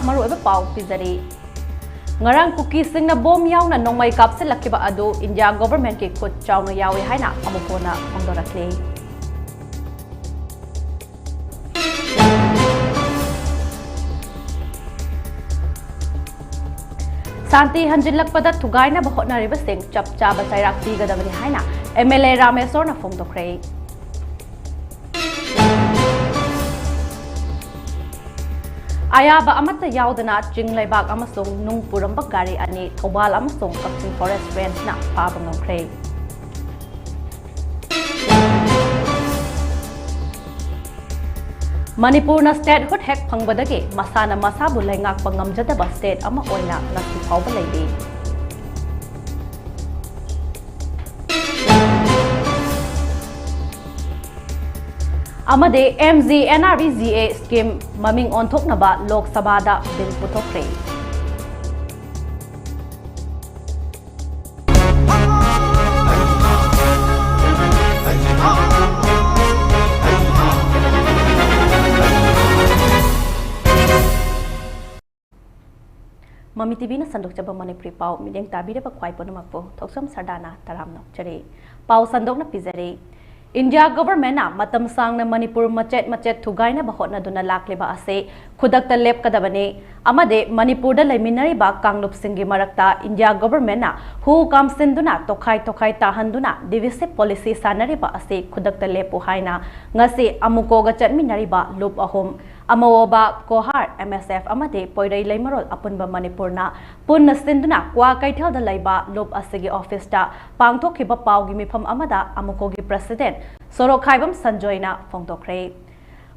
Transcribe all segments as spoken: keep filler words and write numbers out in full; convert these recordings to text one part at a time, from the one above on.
ꯃꯔꯨꯑꯣꯏꯕ ꯄꯥꯎ ꯄꯤꯖꯔꯤ꯫ ꯉꯔꯥꯡ ꯀꯨꯀꯤꯁꯤꯡꯅ ꯕꯣꯝ ꯌꯥꯎꯅ ꯅꯣꯡꯃꯩ ꯀꯥꯞꯁꯤꯜꯂꯛꯈꯤꯕ ꯑꯗꯨ ꯏꯟꯗꯤꯌꯥ ꯒꯣꯚꯔꯟꯃꯦꯟꯠꯀꯤ ꯈꯨꯠ ꯆꯥꯎꯅ ꯌꯥꯎꯏ ꯍꯥꯏꯅ ꯑꯃꯨꯛ ꯍꯟꯅ ꯐꯣꯡꯗꯣꯔꯛꯂꯤ꯫ ꯁꯥꯟꯇꯤ ꯍꯟꯖꯤꯜꯂꯛꯄꯗ ꯊꯨꯒꯥꯏꯅꯕ ꯍꯣꯠꯅꯔꯤꯕꯁꯤꯡ ꯆꯞ ꯆꯥꯕ ꯆꯩꯔꯥꯛ ꯄꯤꯒꯗꯕꯅꯤ ꯍꯥꯏꯅ ꯑꯦꯝ ꯑꯦꯜ ꯑꯦ ꯔꯥꯃꯦꯁꯣꯔꯅ ꯐꯣꯡꯗꯣꯛꯈ꯭ꯔꯦ꯫ ꯑꯌꯥꯕ ꯑꯃꯠꯇ ꯌꯥꯎꯗꯅ ꯆꯤꯡ ꯂꯩꯕꯥꯛ ꯑꯃꯁꯨꯡ ꯅꯨꯡ ꯄꯨꯔꯝꯕ ꯒꯥꯔꯤ ꯑꯅꯤ ꯊꯧꯕꯥꯜ ꯑꯃꯁꯨꯡ ꯀꯛꯆꯤꯡ ꯐꯣꯔꯦꯁ꯭ꯠ ꯔꯦꯟꯖꯅ ꯐꯥꯕ ꯉꯝꯈ꯭ꯔꯦ꯫ ꯃꯅꯤꯄꯨꯔꯅ statehood ꯍꯦꯛ ꯐꯪꯕꯗꯒꯤ ꯃꯁꯥꯅ ꯃꯁꯥꯕꯨ ꯂꯩꯉꯥꯛꯄ ꯉꯝꯖꯗꯕ state ꯑꯃ ꯑꯣꯏꯅ ꯉꯁꯤ ꯐꯥꯎꯕ ꯂꯩꯔꯤ꯫ ꯑꯃꯗꯤ M G N R E G A scheme ꯃꯃꯤꯡ ꯑꯣꯟꯊꯣꯛꯅꯕ ꯂꯣꯛ ꯁꯚꯥꯗ bill ꯄꯨꯊꯣꯛꯈ꯭ꯔꯦ꯫ ꯃꯃꯤ ꯇꯤꯚꯤꯅ ꯁꯟꯗꯣꯛꯆꯕ ꯃꯅꯤꯄꯨꯔꯤ ꯄꯥꯎ ꯃꯤꯠꯌꯦꯡ ꯇꯥꯕꯤꯔꯕ ꯈ꯭ꯋꯥꯏ ꯄꯨꯝꯅꯃꯛꯄꯨ ꯊꯣꯛꯆꯣꯝ ꯁꯔꯗꯥꯅ ꯇꯔꯥꯝꯅ ꯑꯣꯛꯆꯔꯤ꯫ ꯄꯥꯎ ꯁꯟꯗꯣꯛꯅ ꯄꯤꯖꯔꯤ꯫ ꯏꯟꯗꯤꯌꯥ ꯒꯣꯚꯔꯟꯃꯦꯟꯠꯅ ꯃꯇꯝ ꯁꯥꯡꯅ ꯃꯅꯤꯄꯨꯔ ꯃꯆꯦꯠ ꯃꯆꯦꯠ ꯊꯨꯒꯥꯏꯅꯕ ꯍꯣꯠꯅꯗꯨꯅ ꯂꯥꯛꯂꯤꯕ ꯑꯁꯤ ꯈꯨꯗꯛꯇ ꯂꯦꯞꯀꯗꯕꯅꯤ ꯑꯃꯗꯤ ꯃꯅꯤꯄꯨꯔꯗ ꯂꯩꯃꯤꯟꯅꯔꯤꯕ ꯀꯥꯡꯂꯨꯞꯁꯤꯡꯒꯤ ꯃꯔꯛꯇ ꯏꯟꯗꯤꯌꯥ ꯒꯣꯚꯔꯟꯃꯦꯟꯠꯅ ꯍꯨ ꯀꯥꯝꯁꯤꯟꯗꯨꯅ ꯇꯣꯈꯥꯏ ꯇꯣꯈꯥꯏ ꯇꯥꯍꯟꯗꯨꯅ divisive policy ꯁꯥꯟꯅꯔꯤꯕ ꯑꯁꯤ ꯈꯨꯗꯛꯇ ꯂꯦꯞꯄꯨ ꯍꯥꯏꯅ ꯉꯁꯤ ꯑꯃꯨꯀꯣꯒ ꯆꯠꯃꯤꯟꯅꯔꯤꯕ ꯂꯨꯞ ꯑꯍꯨꯝ, ꯑꯃꯋꯣꯕ, ꯀꯣꯍꯥꯔ, M S F ꯑꯃꯗꯤ ꯄꯣꯏꯔꯩ ꯂꯩꯃꯔꯣꯜ ꯑꯄꯨꯟꯕ ꯃꯅꯤꯄꯨꯔꯅ ꯄꯨꯟꯅ ꯁꯤꯟꯗꯨꯅ ꯀ꯭ꯋꯥ ꯀꯩꯊꯦꯜꯗ ꯂꯩꯕ ꯂꯨꯞ ꯑꯁꯤꯒꯤ ꯑꯣꯐꯤꯁꯇ ꯄꯥꯡꯊꯣꯛꯈꯤꯕ ꯄꯥꯎꯒꯤ ꯃꯤꯐꯝ ꯑꯃꯗ ꯑꯃꯨꯀꯣꯒꯤ president ꯁꯣꯔꯣꯛꯈꯥꯏꯕꯝ ꯁꯟꯖꯣꯏꯅ ꯐꯣꯡꯗꯣꯛꯈ꯭ꯔꯦ꯫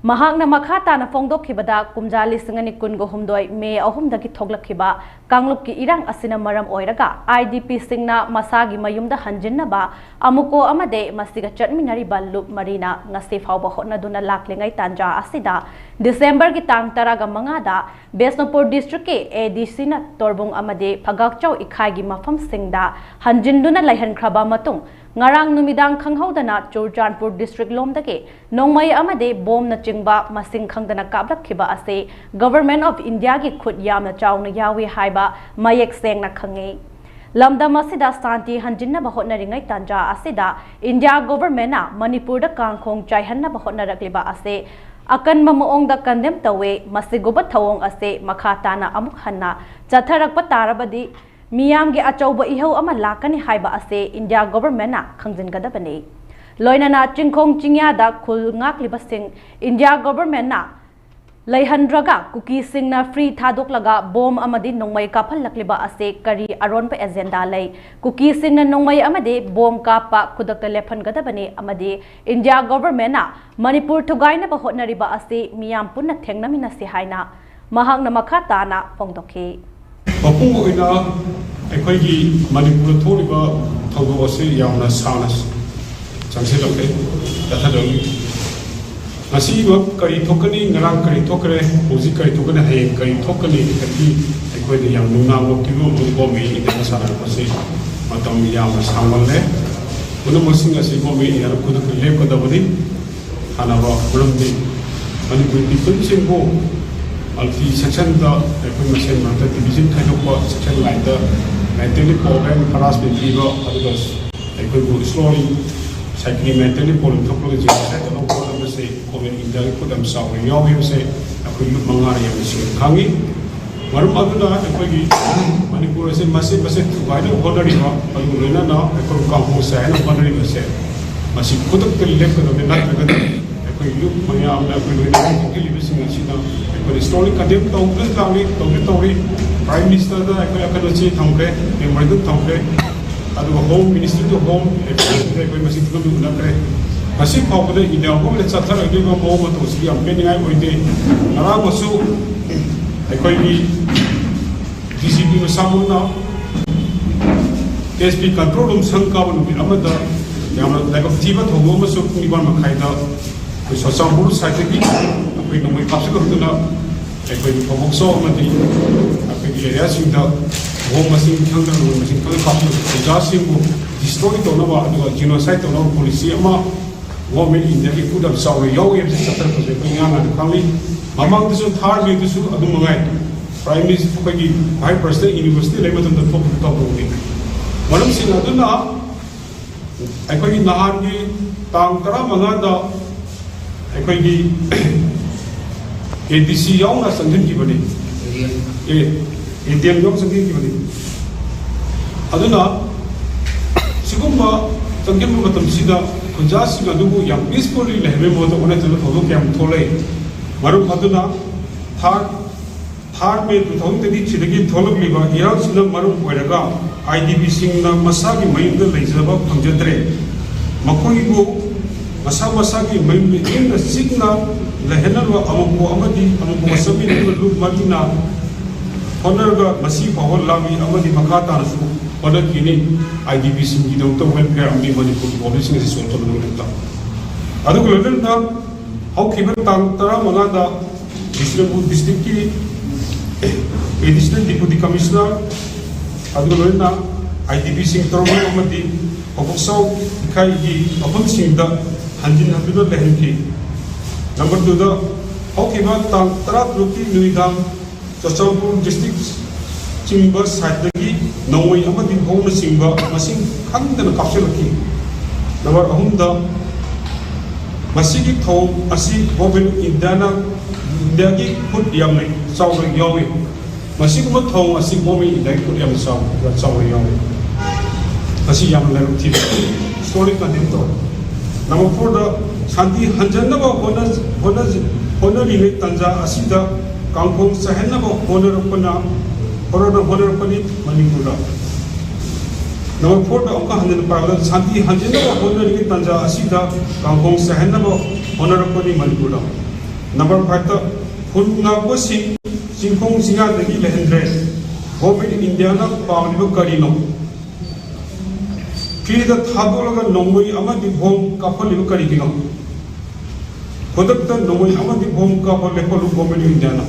ꯃꯍꯥꯛꯅ ꯃꯈꯥ ꯇꯥꯅ ꯐꯣꯡꯗꯣꯛꯈꯤꯕꯗ, ꯀꯨꯝꯖꯥ ꯂꯤꯁꯤꯡ ꯑꯅꯤ ꯀꯨꯟꯒ ꯍꯨꯝꯗꯣꯏ ꯃꯦ ꯑꯍꯨꯝꯗꯒꯤ ꯊꯣꯛꯂꯛꯈꯤꯕ ꯀꯥꯡꯂꯨꯞꯀꯤ ꯏꯔꯥꯡ ꯑꯁꯤꯅ ꯃꯔꯝ ꯑꯣꯏꯔꯒ I D P ꯁꯤꯡꯅ ꯃꯁꯥꯒꯤ ꯃꯌꯨꯝꯗ ꯍꯟꯖꯤꯟꯅꯕ ꯑꯃꯨꯀꯣ ꯑꯃꯗꯤ ꯃꯁꯤꯒ ꯆꯠꯃꯤꯟꯅꯔꯤꯕ ꯂꯨꯞ ꯃꯔꯤꯅ ꯉꯁꯤ ꯐꯥꯎꯕ ꯍꯣꯠꯅꯗꯨꯅ ꯂꯥꯛꯂꯤꯉꯩ ꯇꯥꯟꯖꯥ ꯑꯁꯤꯗ, ꯗꯤꯁꯦꯝꯕꯔꯒꯤ ꯇꯥꯡ ꯇꯔꯥꯒ ꯃꯉꯥꯗ ꯕꯤꯁꯅꯨꯄꯨꯔ district ꯀꯤ A D C ꯅ ꯇꯣꯔꯕꯨꯡ ꯑꯃꯗꯤ ꯐꯒꯥꯛꯆꯧ ꯏꯈꯥꯏꯒꯤ ꯃꯐꯝꯁꯤꯡꯗ ꯍꯟꯖꯤꯟꯗꯨꯅ ꯂꯩꯍꯟꯈ꯭ꯔꯕ ꯃꯇꯨꯡ, ꯉꯔꯥꯡ ꯅꯨꯃꯤꯗꯥꯡ ꯈꯪꯍꯧꯗꯅ ꯆꯨꯔꯆꯥꯟꯄꯨꯔ ꯗꯤꯁꯇ꯭ꯔꯤꯛ ꯂꯣꯝꯗꯒꯤ ꯅꯣꯡꯃꯩ ꯑꯃꯗꯤ ꯕꯣꯝꯅꯆꯤꯡꯕ ꯃꯁꯤꯡ ꯈꯪꯗꯅ ꯀꯥꯞꯂꯛꯈꯤꯕ ꯑꯁꯤ ꯒꯚꯔꯟꯃꯦꯟꯠ ꯑꯣꯐ ꯏꯟꯗꯤꯌꯥꯒꯤ ꯈꯨꯠ ꯌꯥꯝꯅ ꯆꯥꯎꯅ ꯌꯥꯎꯏ ꯍꯥꯏꯕ ꯃꯌꯦꯛ ꯁꯦꯡꯅ ꯈꯪꯉꯤ꯫ ꯂꯝꯗꯝ ꯑꯁꯤꯗ ꯁꯥꯟꯇꯤ ꯍꯟꯖꯤꯟꯅꯕ ꯍꯣꯠꯅꯔꯤꯉꯩ ꯇꯥꯟꯖꯥ ꯑꯁꯤꯗ ꯏꯟꯗꯤꯌꯥ ꯒꯚꯔꯟꯃꯦꯟꯠꯅ ꯃꯅꯤꯄꯨꯔꯗ ꯀꯥꯡꯈꯣꯡ ꯆꯥꯏꯍꯟꯅꯕ ꯍꯣꯠꯅꯔꯛꯂꯤꯕ ꯑꯁꯤ ꯑꯀꯟꯕ ꯃꯑꯣꯡꯗ ꯀꯟꯗꯦꯝ ꯇꯧꯏ꯫ ꯃꯁꯤꯒꯨꯝꯕ ꯊꯧꯑꯣꯡ ꯑꯁꯤ ꯃꯈꯥ ꯇꯥꯅ ꯑꯃꯨꯛ ꯍꯟꯅ ꯆꯠꯊꯔꯛꯄ ꯇꯥꯔꯕꯗꯤ ꯃꯤꯌꯥꯝꯒꯤ ꯑꯆꯧꯕ ꯏꯍꯧ ꯑꯃ ꯂꯥꯛꯀꯅꯤ ꯍꯥꯏꯕ ꯑꯁꯤ ꯏꯟꯗꯤꯌꯥ ꯒꯚꯔꯟꯃꯦꯟꯠꯅ ꯈꯪꯖꯤꯟꯒꯗꯕꯅꯤ꯫ ꯂꯣꯏꯅꯅ ꯆꯤꯡꯈꯣꯡ ꯆꯤꯡꯌꯥꯗ ꯈꯨꯜ ꯉꯥꯛꯂꯤꯕꯁꯤꯡ ꯏꯟꯗꯤꯌꯥ ꯒꯚꯔꯟꯃꯦꯟꯠꯅ ꯂꯩꯍꯟꯗ꯭ꯔꯒ ꯀꯨꯀꯤꯁꯤꯡꯅ ꯐ꯭ꯔꯤ ꯊꯥꯗꯣꯛꯂꯒ ꯕꯣꯝ ꯑꯃꯗꯤ ꯅꯣꯡꯃꯩ ꯀꯥꯞꯍꯜꯂꯛꯂꯤꯕ ꯑꯁꯤ ꯀꯔꯤ ꯑꯔꯣꯟꯕ ꯑꯦꯖꯦꯟꯗꯥ ꯂꯩ? ꯀꯨꯀꯤꯁꯤꯡꯅ ꯅꯣꯡꯃꯩ ꯑꯃꯗꯤ ꯕꯣꯝ ꯀꯥꯞꯄ ꯈꯨꯗꯛꯇ ꯂꯦꯞꯍꯟꯒꯗꯕꯅꯤ ꯑꯃꯗꯤ ꯏꯟꯗꯤꯌꯥ ꯒꯚꯔꯟꯃꯦꯟꯠꯅ ꯃꯅꯤꯄꯨꯔ ꯊꯨꯒꯥꯏꯅꯕ ꯍꯣꯠꯅꯔꯤꯕ ꯑꯁꯤ ꯃꯤꯌꯥꯝ ꯄꯨꯟꯅ ꯊꯦꯡꯅꯃꯤꯟꯅꯁꯤ ꯍꯥꯏꯅ ꯃꯍꯥꯛꯅ ꯃꯈꯥ ꯇꯥꯅ ꯐꯣꯡꯗꯣꯛꯈꯤ꯫ ꯃꯄꯨꯡ ꯑꯣꯏꯅ ꯑꯩꯈꯣꯏꯒꯤ ꯃꯅꯤꯄꯨꯔꯗ ꯊꯣꯛꯂꯤꯕ ꯊꯧꯗꯣꯛ ꯑꯁꯤ ꯌꯥꯝꯅ ꯁꯥꯡꯅ ꯆꯪꯁꯤꯜꯂꯛꯂꯦ, ꯆꯠꯊꯗꯧꯔꯤ꯫ ꯉꯁꯤꯃꯛ ꯀꯔꯤ ꯊꯣꯛꯀꯅꯤ, ꯉꯔꯥꯡ ꯀꯔꯤ ꯊꯣꯛꯈ꯭ꯔꯦ, ꯍꯧꯖꯤꯛ ꯀꯔꯤ ꯊꯣꯛꯀꯅꯤ, ꯍꯌꯦꯡ ꯀꯔꯤ ꯊꯣꯛꯀꯅꯤ ꯍꯥꯏꯕꯗꯤ ꯑꯩꯈꯣꯏꯗ ꯌꯥꯝ ꯅꯨꯡꯅꯥꯡꯕ ꯐꯤꯕꯝ ꯑꯃ ꯒꯣꯔꯃꯦꯟ ꯏꯟꯗꯤꯌꯥꯅ ꯁꯥꯟꯅꯔꯛꯄꯁꯤ ꯃꯇꯝ ꯌꯥꯝꯅ ꯁꯥꯡꯃꯜꯂꯦ꯫ ꯄꯨꯝꯅꯃꯛꯁꯤꯡ ꯑꯁꯤ ꯒꯣꯔꯃꯦꯟ ꯏꯟꯗꯤꯌꯥꯅ ꯈꯨꯗꯛꯇ ꯂꯦꯞꯀꯗꯕꯅꯤ꯫ ꯁꯥꯟꯅꯕ ꯃꯔꯝꯗꯤ ꯃꯅꯤꯄꯨꯔꯒꯤ ꯄꯤꯄꯜꯁꯤꯡꯕꯨ ꯃꯜꯇꯤ ꯁꯦꯛꯁꯟꯗ ꯑꯩꯈꯣꯏ ꯃꯁꯦꯟ ꯃꯔꯛꯇ ꯗꯤꯕꯤꯖꯟ ꯈꯥꯏꯗꯣꯛꯄ, ꯁꯦꯛꯁꯟ ꯂꯥꯏꯟꯗ ꯃꯦꯟꯇꯦꯜꯂꯤ ꯄ꯭ꯔꯣꯕ꯭ꯂꯦꯝ, ꯍꯔꯥꯁꯃꯦꯟ ꯄꯤꯕ, ꯑꯗꯨꯒ ꯑꯩꯈꯣꯏꯕꯨ ꯁ꯭ꯂꯣꯂꯤ ꯁꯥꯏꯀꯤꯛ ꯃꯦꯟꯇꯦꯜꯂꯤ ꯄ꯭ꯔꯣꯕ꯭ꯂꯦꯝ ꯊꯣꯛꯄꯒ ꯖꯦꯅꯣꯁꯥꯏꯠ ꯇꯧꯕ ꯄꯣꯠ ꯑꯃꯁꯦ ꯒꯣꯔꯃꯦꯟ ꯏꯟꯗꯤꯌꯥꯒꯤ ꯈꯨꯠ ꯌꯥꯝ ꯆꯥꯎꯅ ꯌꯥꯎꯔꯤꯕꯁꯦ ꯑꯩꯈꯣꯏ ꯂꯨꯞ ꯃꯉꯥꯅ ꯌꯥꯝꯅ ꯁꯦꯡꯅ ꯈꯪꯉꯤ꯫ ꯃꯔꯝ ꯑꯗꯨꯅ ꯑꯩꯈꯣꯏꯒꯤ ꯃꯅꯤꯄꯨꯔ ꯑꯁꯤ ꯃꯆꯦꯠ ꯃꯆꯦꯠ ꯊꯨꯒꯥꯏꯅꯕ ꯍꯣꯠꯅꯔꯤꯕ, ꯑꯗꯨꯒ ꯂꯣꯏꯅꯅ ꯑꯩꯈꯣꯏ ꯀꯥꯡꯕꯨ ꯆꯥꯏꯅꯕ ꯍꯣꯠꯅꯔꯤꯕꯁꯦ ꯃꯁꯤ ꯈꯨꯗꯛꯇ ꯂꯦꯞꯀꯗꯕꯅꯤ, ꯅꯠꯇ꯭ꯔꯒꯗꯤ ꯑꯩꯈꯣꯏ ꯂꯨꯞ ꯃꯌꯥꯝꯅ ꯑꯩꯈꯣꯏ ꯂꯣꯏꯅ ꯍꯧꯒꯠꯂꯤꯕꯁꯤꯡ ꯑꯁꯤꯅ ꯑꯩꯈꯣꯏꯅ ꯁ꯭ꯂꯣꯂꯤ ꯀꯟꯗꯦꯝ ꯇꯧꯗꯨꯅ ꯂꯥꯛꯂꯤ, ꯇꯧꯗꯤ ꯇꯧꯔꯤ꯫ ꯄ꯭ꯔꯥꯏꯝ ꯃꯤꯅꯤꯁꯇꯔꯗ ꯑꯩꯈꯣꯏ ꯑꯀꯟꯕ ꯆꯦ ꯊꯝꯈ꯭ꯔꯦ, ꯃꯦꯃꯣꯔꯦꯟꯗꯝ ꯊꯝꯈ꯭ꯔꯦ꯫ ꯑꯗꯨꯒ ꯍꯣꯝ ꯃꯤꯅꯤꯁꯇ꯭ꯔꯤ ꯇꯨ ꯍꯣꯝ ꯑꯦꯐꯤꯌꯔꯁꯇ ꯑꯩꯈꯣꯏ ꯃꯁꯤ ꯐꯤꯕꯝꯗ ꯎꯅꯈ꯭ꯔꯦ꯫ ꯉꯁꯤ ꯐꯥꯎꯕꯗ ꯏꯟꯗꯤꯌꯥ ꯒꯣꯔꯃꯦꯟꯗ ꯆꯠꯊꯔꯛꯂꯤꯕ ꯃꯑꯣꯡ ꯃꯇꯧꯁꯤ ꯌꯥꯝ ꯄꯦꯟꯅꯤꯡꯉꯥꯏ ꯑꯣꯏꯗꯦ꯫ ꯉꯔꯥꯡꯃꯁꯨ ꯑꯩꯈꯣꯏꯒꯤ ꯗꯤ ꯖꯤ ꯄꯤ ꯃꯁꯥꯃꯛꯅ ꯑꯦꯁ ꯄꯤ ꯀꯟꯇ꯭ꯔꯣꯜ ꯔꯨꯝ ꯁꯪ ꯀꯥꯕ ꯅꯨꯃꯤꯠ ꯑꯃꯗ ꯌꯥꯝꯅ ꯂꯥꯏꯕꯛ ꯊꯤꯕ ꯊꯧꯗꯣꯛ ꯑꯃꯁꯨ ꯄꯨꯡ ꯅꯤꯄꯥꯟ ꯃꯈꯥꯏꯗ ꯑꯩꯈꯣꯏ ꯆꯨꯔꯆꯥꯟꯄꯨꯔ ꯁꯥꯏꯠꯇꯒꯤ ꯑꯩꯈꯣꯏ ꯅꯣꯡꯃꯩ ꯀꯥꯞꯁꯤꯜꯂꯛꯇꯨꯅ ꯑꯩꯈꯣꯏꯒꯤ ꯐꯧꯕꯣꯛꯆꯧ ꯑꯃꯗꯤ ꯑꯩꯈꯣꯏꯒꯤ ꯑꯦꯔꯤꯌꯥꯁꯤꯡꯗ ꯕꯣꯝ ꯃꯁꯤꯡ ꯈꯪꯗꯅ ꯅꯣꯡꯃꯩ ꯃꯁꯤꯡ ꯈꯪꯗꯅ ꯀꯥꯞꯁꯤꯜꯂꯛꯄ ꯑꯣꯖꯥꯁꯤꯡꯕꯨ ꯗꯤꯁꯇ꯭ꯔꯣꯏ ꯇꯧꯅꯕ ꯑꯗꯨꯒ ꯖꯤꯅꯣꯁꯥꯏꯠ ꯇꯧꯅꯕ ꯄꯣꯂꯤꯁꯤ ꯑꯃ ꯒꯣꯔꯃꯦꯟ ꯏꯟꯗꯤꯌꯥꯒꯤ ꯈꯨꯠ ꯌꯥꯝ ꯆꯥꯎꯅ ꯌꯥꯎꯏ ꯍꯥꯏꯕꯁꯤ ꯆꯠꯊꯔꯛꯄꯁꯦ ꯑꯩꯈꯣꯏ ꯉꯥꯡꯅ ꯈꯪꯂꯤ꯫ ꯃꯃꯥꯡꯗꯁꯨ ꯊꯥꯔ ꯃꯦꯗꯨꯁꯨ ꯑꯗꯨꯝ ꯃꯉꯥꯏ, ꯄ꯭ꯔꯥꯏꯝ ꯃꯤꯅꯤꯁꯇꯔ ꯑꯩꯈꯣꯏꯒꯤ ꯚꯥꯏꯁ ꯄ꯭ꯔꯦꯁꯤꯗꯦꯟ ꯌꯨꯅꯤꯚꯔꯁꯤꯇꯤ ꯂꯩꯕ ꯃꯇꯝꯗ ꯊꯣꯛꯈꯤꯕ ꯊꯧꯗꯣꯛꯅꯤ꯫ ꯃꯔꯝꯁꯤꯡ ꯑꯗꯨꯅ ꯑꯩꯈꯣꯏꯒꯤ ꯅꯍꯥꯟꯒꯤ ꯇꯥꯡ ꯇꯔꯥꯃꯉꯥꯗ ꯑꯩꯈꯣꯏꯒꯤ ꯑꯦ ꯗꯤ ꯁꯤ ꯌꯥꯎꯅ ꯆꯪꯁꯤꯟꯈꯤꯕꯅꯤ꯫ ꯑꯦ, ꯑꯦ ꯗꯤ ꯑꯦꯝ ꯌꯥꯎꯅ ꯆꯪꯁꯤꯟꯈꯤꯕꯅꯤ꯫ ꯑꯗꯨꯅ ꯁꯤꯒꯨꯝꯕ ꯆꯪꯁꯤꯟꯕ ꯃꯇꯝꯁꯤꯗ ꯈꯨꯟꯖꯥꯁꯤꯡ ꯑꯗꯨꯕꯨ ꯌꯥꯝ ꯄꯤꯁꯐꯨꯜꯂꯤ ꯂꯩꯍꯟꯕꯒꯤ ꯃꯍꯨꯠꯇ ꯑꯣꯟꯅ ꯇꯩꯅ ꯊꯧꯗꯣꯛ ꯀꯌꯥ ꯑꯃ ꯊꯣꯛꯂꯛꯏ꯫ ꯃꯔꯝ ꯑꯗꯨꯅ ꯊꯥꯔ ꯊꯥꯔ ꯃꯦ ꯇꯨ ꯊꯥꯎꯖꯟ ꯇ꯭ꯋꯦꯟꯇꯤ ꯊ꯭ꯔꯤꯗꯒꯤ ꯊꯣꯛꯂꯛꯂꯤꯕ ꯏꯔꯥꯡꯁꯤꯅ ꯃꯔꯝ ꯑꯣꯏꯔꯒ ꯑꯥꯏ ꯗꯤ ꯄꯤꯁꯤꯡꯅ ꯃꯁꯥꯒꯤ ꯃꯌꯨꯝꯗ ꯂꯩꯖꯕ ꯐꯪꯖꯗ꯭ꯔꯦ꯫ ꯃꯈꯣꯏꯕꯨ ꯃꯁꯥ ꯃꯁꯥꯒꯤ ꯃꯌꯨꯝꯗ ꯏꯪꯅ ꯆꯤꯛꯅ ꯂꯩꯍꯟꯅꯕ ꯑꯃꯨꯛꯄꯨ ꯑꯃꯗꯤ ꯑꯃꯨꯛꯄꯨ ꯆꯠꯃꯤꯟꯅꯔꯤꯕ ꯂꯨꯞ ꯃꯔꯤꯅ ꯍꯣꯠꯅꯔꯒ ꯉꯁꯤ ꯐꯥꯎꯕ ꯂꯥꯛꯂꯤ ꯑꯃꯗꯤ ꯃꯈꯥ ꯇꯥꯅꯁꯨ ꯍꯣꯠꯅꯈꯤꯅꯤ꯫ ꯑꯥꯏ ꯗꯤ ꯄꯤꯁꯤꯡꯒꯤꯗꯃꯛꯇ ꯋꯦꯜꯐꯤꯌꯥꯔ ꯑꯃꯗꯤ ꯃꯅꯤꯄꯨꯔꯒꯤ ꯄꯣꯂꯤꯁꯤꯡ ꯑꯁꯤ ꯁꯣꯟꯊꯕ ꯅꯨꯃꯤꯠꯇ꯫ ꯑꯗꯨꯒ ꯂꯣꯏꯅꯅ ꯍꯧꯈꯤꯕ ꯇꯥꯡ ꯇꯔꯥꯃꯉꯥꯗ ꯕꯤꯁꯅꯨꯄꯨꯔ ꯗꯤꯁꯇ꯭ꯔꯤꯛꯀꯤ ꯑꯦꯗꯤꯁꯅꯦꯜ ꯗꯤꯄꯨꯇꯤ ꯀꯃꯤꯁꯅꯔ, ꯑꯗꯨꯒ ꯂꯣꯏꯅꯅ ꯑꯥꯏ ꯗꯤ ꯄꯤꯁꯤꯡ ꯇꯔꯨꯛ ꯑꯃꯗꯤ ꯄꯥꯕꯨꯡꯆꯥꯎ ꯏꯀꯥꯏꯒꯤ ꯃꯐꯝꯁꯤꯡꯗ ꯍꯟꯖꯤꯟ ꯍꯟꯗꯨꯅ ꯂꯩꯍꯟꯈꯤ꯫ ꯅꯝꯕꯔ ꯇꯨꯗ, ꯍꯧꯈꯤꯕ ꯇꯥꯡ ꯇꯔꯥꯇꯔꯨꯛꯀꯤ ꯅꯨꯃꯤꯗꯥꯡ ꯆꯨꯔꯆꯥꯟꯄꯨꯔ ꯗꯤꯁꯇ꯭ꯔꯤꯛ ꯆꯤꯡꯕ ꯁꯥꯏꯠꯇꯒꯤ ꯅꯣꯡꯃꯩ ꯑꯃꯗꯤ ꯕꯣꯝꯅꯆꯤꯡꯕ ꯃꯁꯤꯡ ꯈꯪꯗꯅ ꯀꯥꯞꯁꯤꯜꯂꯛꯈꯤ꯫ ꯅꯝꯕꯔ ꯑꯍꯨꯝꯗ, ꯃꯁꯤꯒꯤ ꯊꯧꯑꯣꯡ ꯑꯁꯤ ꯒꯣꯔꯃꯦꯟ ꯑꯣꯐ ꯏꯟꯗꯤꯌꯥꯅ, ꯏꯟꯗꯤꯌꯥꯒꯤ ꯈꯨꯠ ꯌꯥꯝꯅ ꯆꯥꯎꯅ ꯌꯥꯎꯏ꯫ ꯃꯁꯤꯒꯨꯝꯕ ꯊꯧꯑꯣꯡ ꯑꯁꯤ ꯒꯣꯔꯃꯦꯟ ꯑꯣꯐ ꯏꯟꯗꯤꯌꯥꯒꯤ ꯈꯨꯠ ꯌꯥꯝꯅ ꯆꯥꯎ-, ꯆꯥꯎꯅ ꯌꯥꯎꯏ꯫ ꯃꯁꯤ ꯌꯥꯝꯅ ꯂꯥꯏꯕꯛ ꯊꯤꯕ ꯏꯁꯇꯣꯔꯤ ꯀꯟꯗꯦꯝ ꯇꯧꯔꯦ꯫ ꯅꯝꯕꯔ ꯐꯣꯔꯗ, ꯁꯥꯟꯇꯤ ꯍꯟꯖꯟꯅꯕ ꯍꯣꯠꯅ-, ꯍꯣꯠꯅ-, ꯍꯣꯠꯅꯔꯤꯉꯩ ꯇꯥꯟꯖꯥ ꯑꯁꯤꯗ ꯀꯥꯡꯈꯣꯡ ꯆꯥꯏꯍꯟꯅꯕ ꯍꯣꯠꯅꯔꯛꯄꯅ, ꯍꯣꯠꯅ-, ꯍꯣꯠꯅꯔꯛꯄꯅꯤ ꯃꯅꯤꯄꯨꯔꯗ꯫ ꯅꯝꯕꯔ ꯐꯣꯔꯗ ꯑꯃꯨꯛꯀ ꯍꯟꯖꯟꯅ ꯄꯥꯕꯗ, ꯁꯥꯟꯇꯤ ꯍꯟꯖꯟꯅꯕ ꯍꯣꯠꯅꯔꯤꯉꯩ ꯇꯥꯟꯖꯥ ꯑꯁꯤꯗ ꯀꯥꯡꯈꯣꯡ ꯆꯥꯏꯍꯟꯅꯕ ꯍꯣꯠꯅꯔꯛꯄꯅꯤ ꯃꯅꯤꯄꯨꯔꯗ꯫ ꯅꯝꯕꯔ ꯐꯥꯏꯚꯇ, ꯈꯨꯟ ꯉꯥꯛꯄꯁꯤꯡ ꯆꯤꯡꯈꯣꯡ ꯆꯤꯡꯌꯥꯗꯒꯤ ꯂꯩꯍꯟꯗ꯭ꯔꯦ꯫ ꯒꯣꯔꯃꯦꯟ ꯑꯣꯐ ꯏꯟꯗꯤꯌꯥꯅ ꯄꯥꯝꯂꯤꯕ ꯀꯔꯤꯅꯣ? ꯐ꯭ꯔꯤꯗ ꯊꯥꯗꯣꯛꯂꯒ ꯅꯣꯡꯃꯩ ꯑꯃꯗꯤ ꯕꯣꯝ ꯀꯥꯞꯍꯜꯂꯤꯕ ꯀꯔꯤꯒꯤꯅꯣ? ꯈꯨꯗꯛꯇ ꯅꯣꯡꯃꯩ ꯑꯃꯗꯤ ꯕꯣꯝ ꯀꯥꯞꯄ ꯂꯦꯞꯍꯜꯂꯨ ꯒꯣꯔꯃꯦꯟ ꯑꯣꯐ ꯏꯟꯗꯤꯌꯥꯅ꯫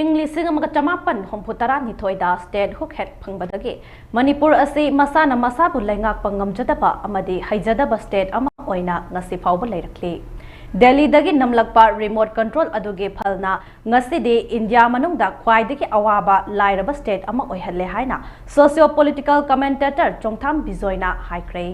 ꯏꯪ ꯂꯤꯁꯤꯡ ꯑꯃꯒ ꯆꯃꯥꯄꯟ ꯍꯨꯝꯐꯨ ꯇꯔꯥꯅꯤꯊꯣꯏꯗ ꯁ꯭ꯇꯦꯠꯍꯨꯗ ꯍꯦꯛ ꯐꯪꯕꯗꯒꯤ ꯃꯅꯤꯄꯨꯔ ꯑꯁꯤ ꯃꯁꯥꯅ ꯃꯁꯥꯕꯨ ꯂꯩꯉꯥꯛꯄ ꯉꯝꯖꯗꯕ ꯑꯃꯗꯤ ꯍꯩꯖꯗꯕ ꯁ꯭ꯇꯦꯠ ꯑꯃ ꯑꯣꯏꯅ ꯉꯁꯤ ꯐꯥꯎꯕ ꯂꯩꯔꯛꯂꯤ꯫ ꯗꯦꯜꯂꯤꯗꯒꯤ ꯅꯝꯂꯛꯄ ꯔꯤꯃꯣꯠ ꯀꯟꯇ꯭ꯔꯣꯜ ꯑꯗꯨꯒꯤ ꯐꯜꯅ ꯉꯁꯤꯗꯤ ꯏꯟꯗꯤꯌꯥ ꯃꯅꯨꯡꯗ ꯈ꯭ꯋꯥꯏꯗꯒꯤ ꯑꯋꯥꯕ ꯂꯥꯏꯔꯕ ꯁ꯭ꯇꯦꯠ ꯑꯃ ꯑꯣꯏꯍꯜꯂꯦ ꯍꯥꯏꯅ ꯁꯣꯁꯤꯌꯣ ꯄꯣꯂꯤꯇꯤꯀꯦꯜ ꯀꯃꯦꯟꯇꯦꯇꯔ ꯆꯣꯡꯊꯥꯝ ꯕꯤꯖꯣꯏꯅ ꯍꯥꯏꯈ꯭ꯔꯦ꯫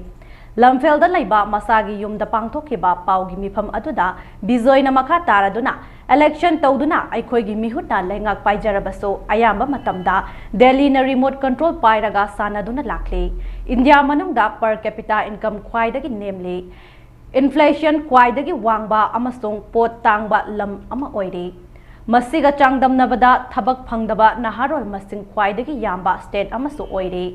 ꯂꯝꯐꯦꯜꯗ ꯂꯩꯕ ꯃꯁꯥꯒꯤ ꯌꯨꯝꯗ ꯄꯥꯡꯊꯣꯛꯈꯤꯕ ꯄꯥꯎꯒꯤ ꯃꯤꯐꯝ ꯑꯗꯨꯗ ꯕꯤꯖꯣꯏꯅ ꯃꯈꯥ ꯇꯥꯔꯗꯨꯅ, ꯏꯂꯦꯛꯁꯟ ꯇꯧꯗꯨꯅ ꯑꯩꯈꯣꯏꯒꯤ ꯃꯤꯍꯨꯠꯅ ꯂꯩꯉꯥꯛ ꯄꯥꯏꯖꯔꯕꯁꯨ ꯑꯌꯥꯝꯕ ꯃꯇꯝꯗ ꯗꯦꯜꯂꯤꯅ ꯔꯤꯃꯣꯠ ꯀꯟꯇ꯭ꯔꯣꯜ ꯄꯥꯏꯔꯒ ꯁꯥꯟꯅꯗꯨꯅ ꯂꯥꯛꯂꯤ꯫ ꯏꯟꯗꯤꯌꯥ ꯃꯅꯨꯡꯗ per capita income ꯈ꯭ꯋꯥꯏꯗꯒꯤ ꯅꯦꯝꯂꯤ꯫ ꯏꯟꯐ꯭ꯂꯦꯁꯟ ꯈ꯭ꯋꯥꯏꯗꯒꯤ ꯋꯥꯡꯕ ꯑꯃꯁꯨꯡ ꯄꯣꯠ ꯇꯥꯡꯕ ꯂꯝ ꯑꯃ ꯑꯣꯏꯔꯤ꯫ ꯃꯁꯤꯒ ꯆꯥꯡꯗꯝꯅꯕꯗ ꯊꯕꯛ ꯐꯪꯗꯕ ꯅꯍꯥꯔꯣꯜ ꯃꯁꯤꯡ ꯈ꯭ꯋꯥꯏꯗꯒꯤ ꯌꯥꯝꯕ ꯁ꯭ꯇꯦꯠ ꯑꯃꯁꯨ ꯑꯣꯏꯔꯤ꯫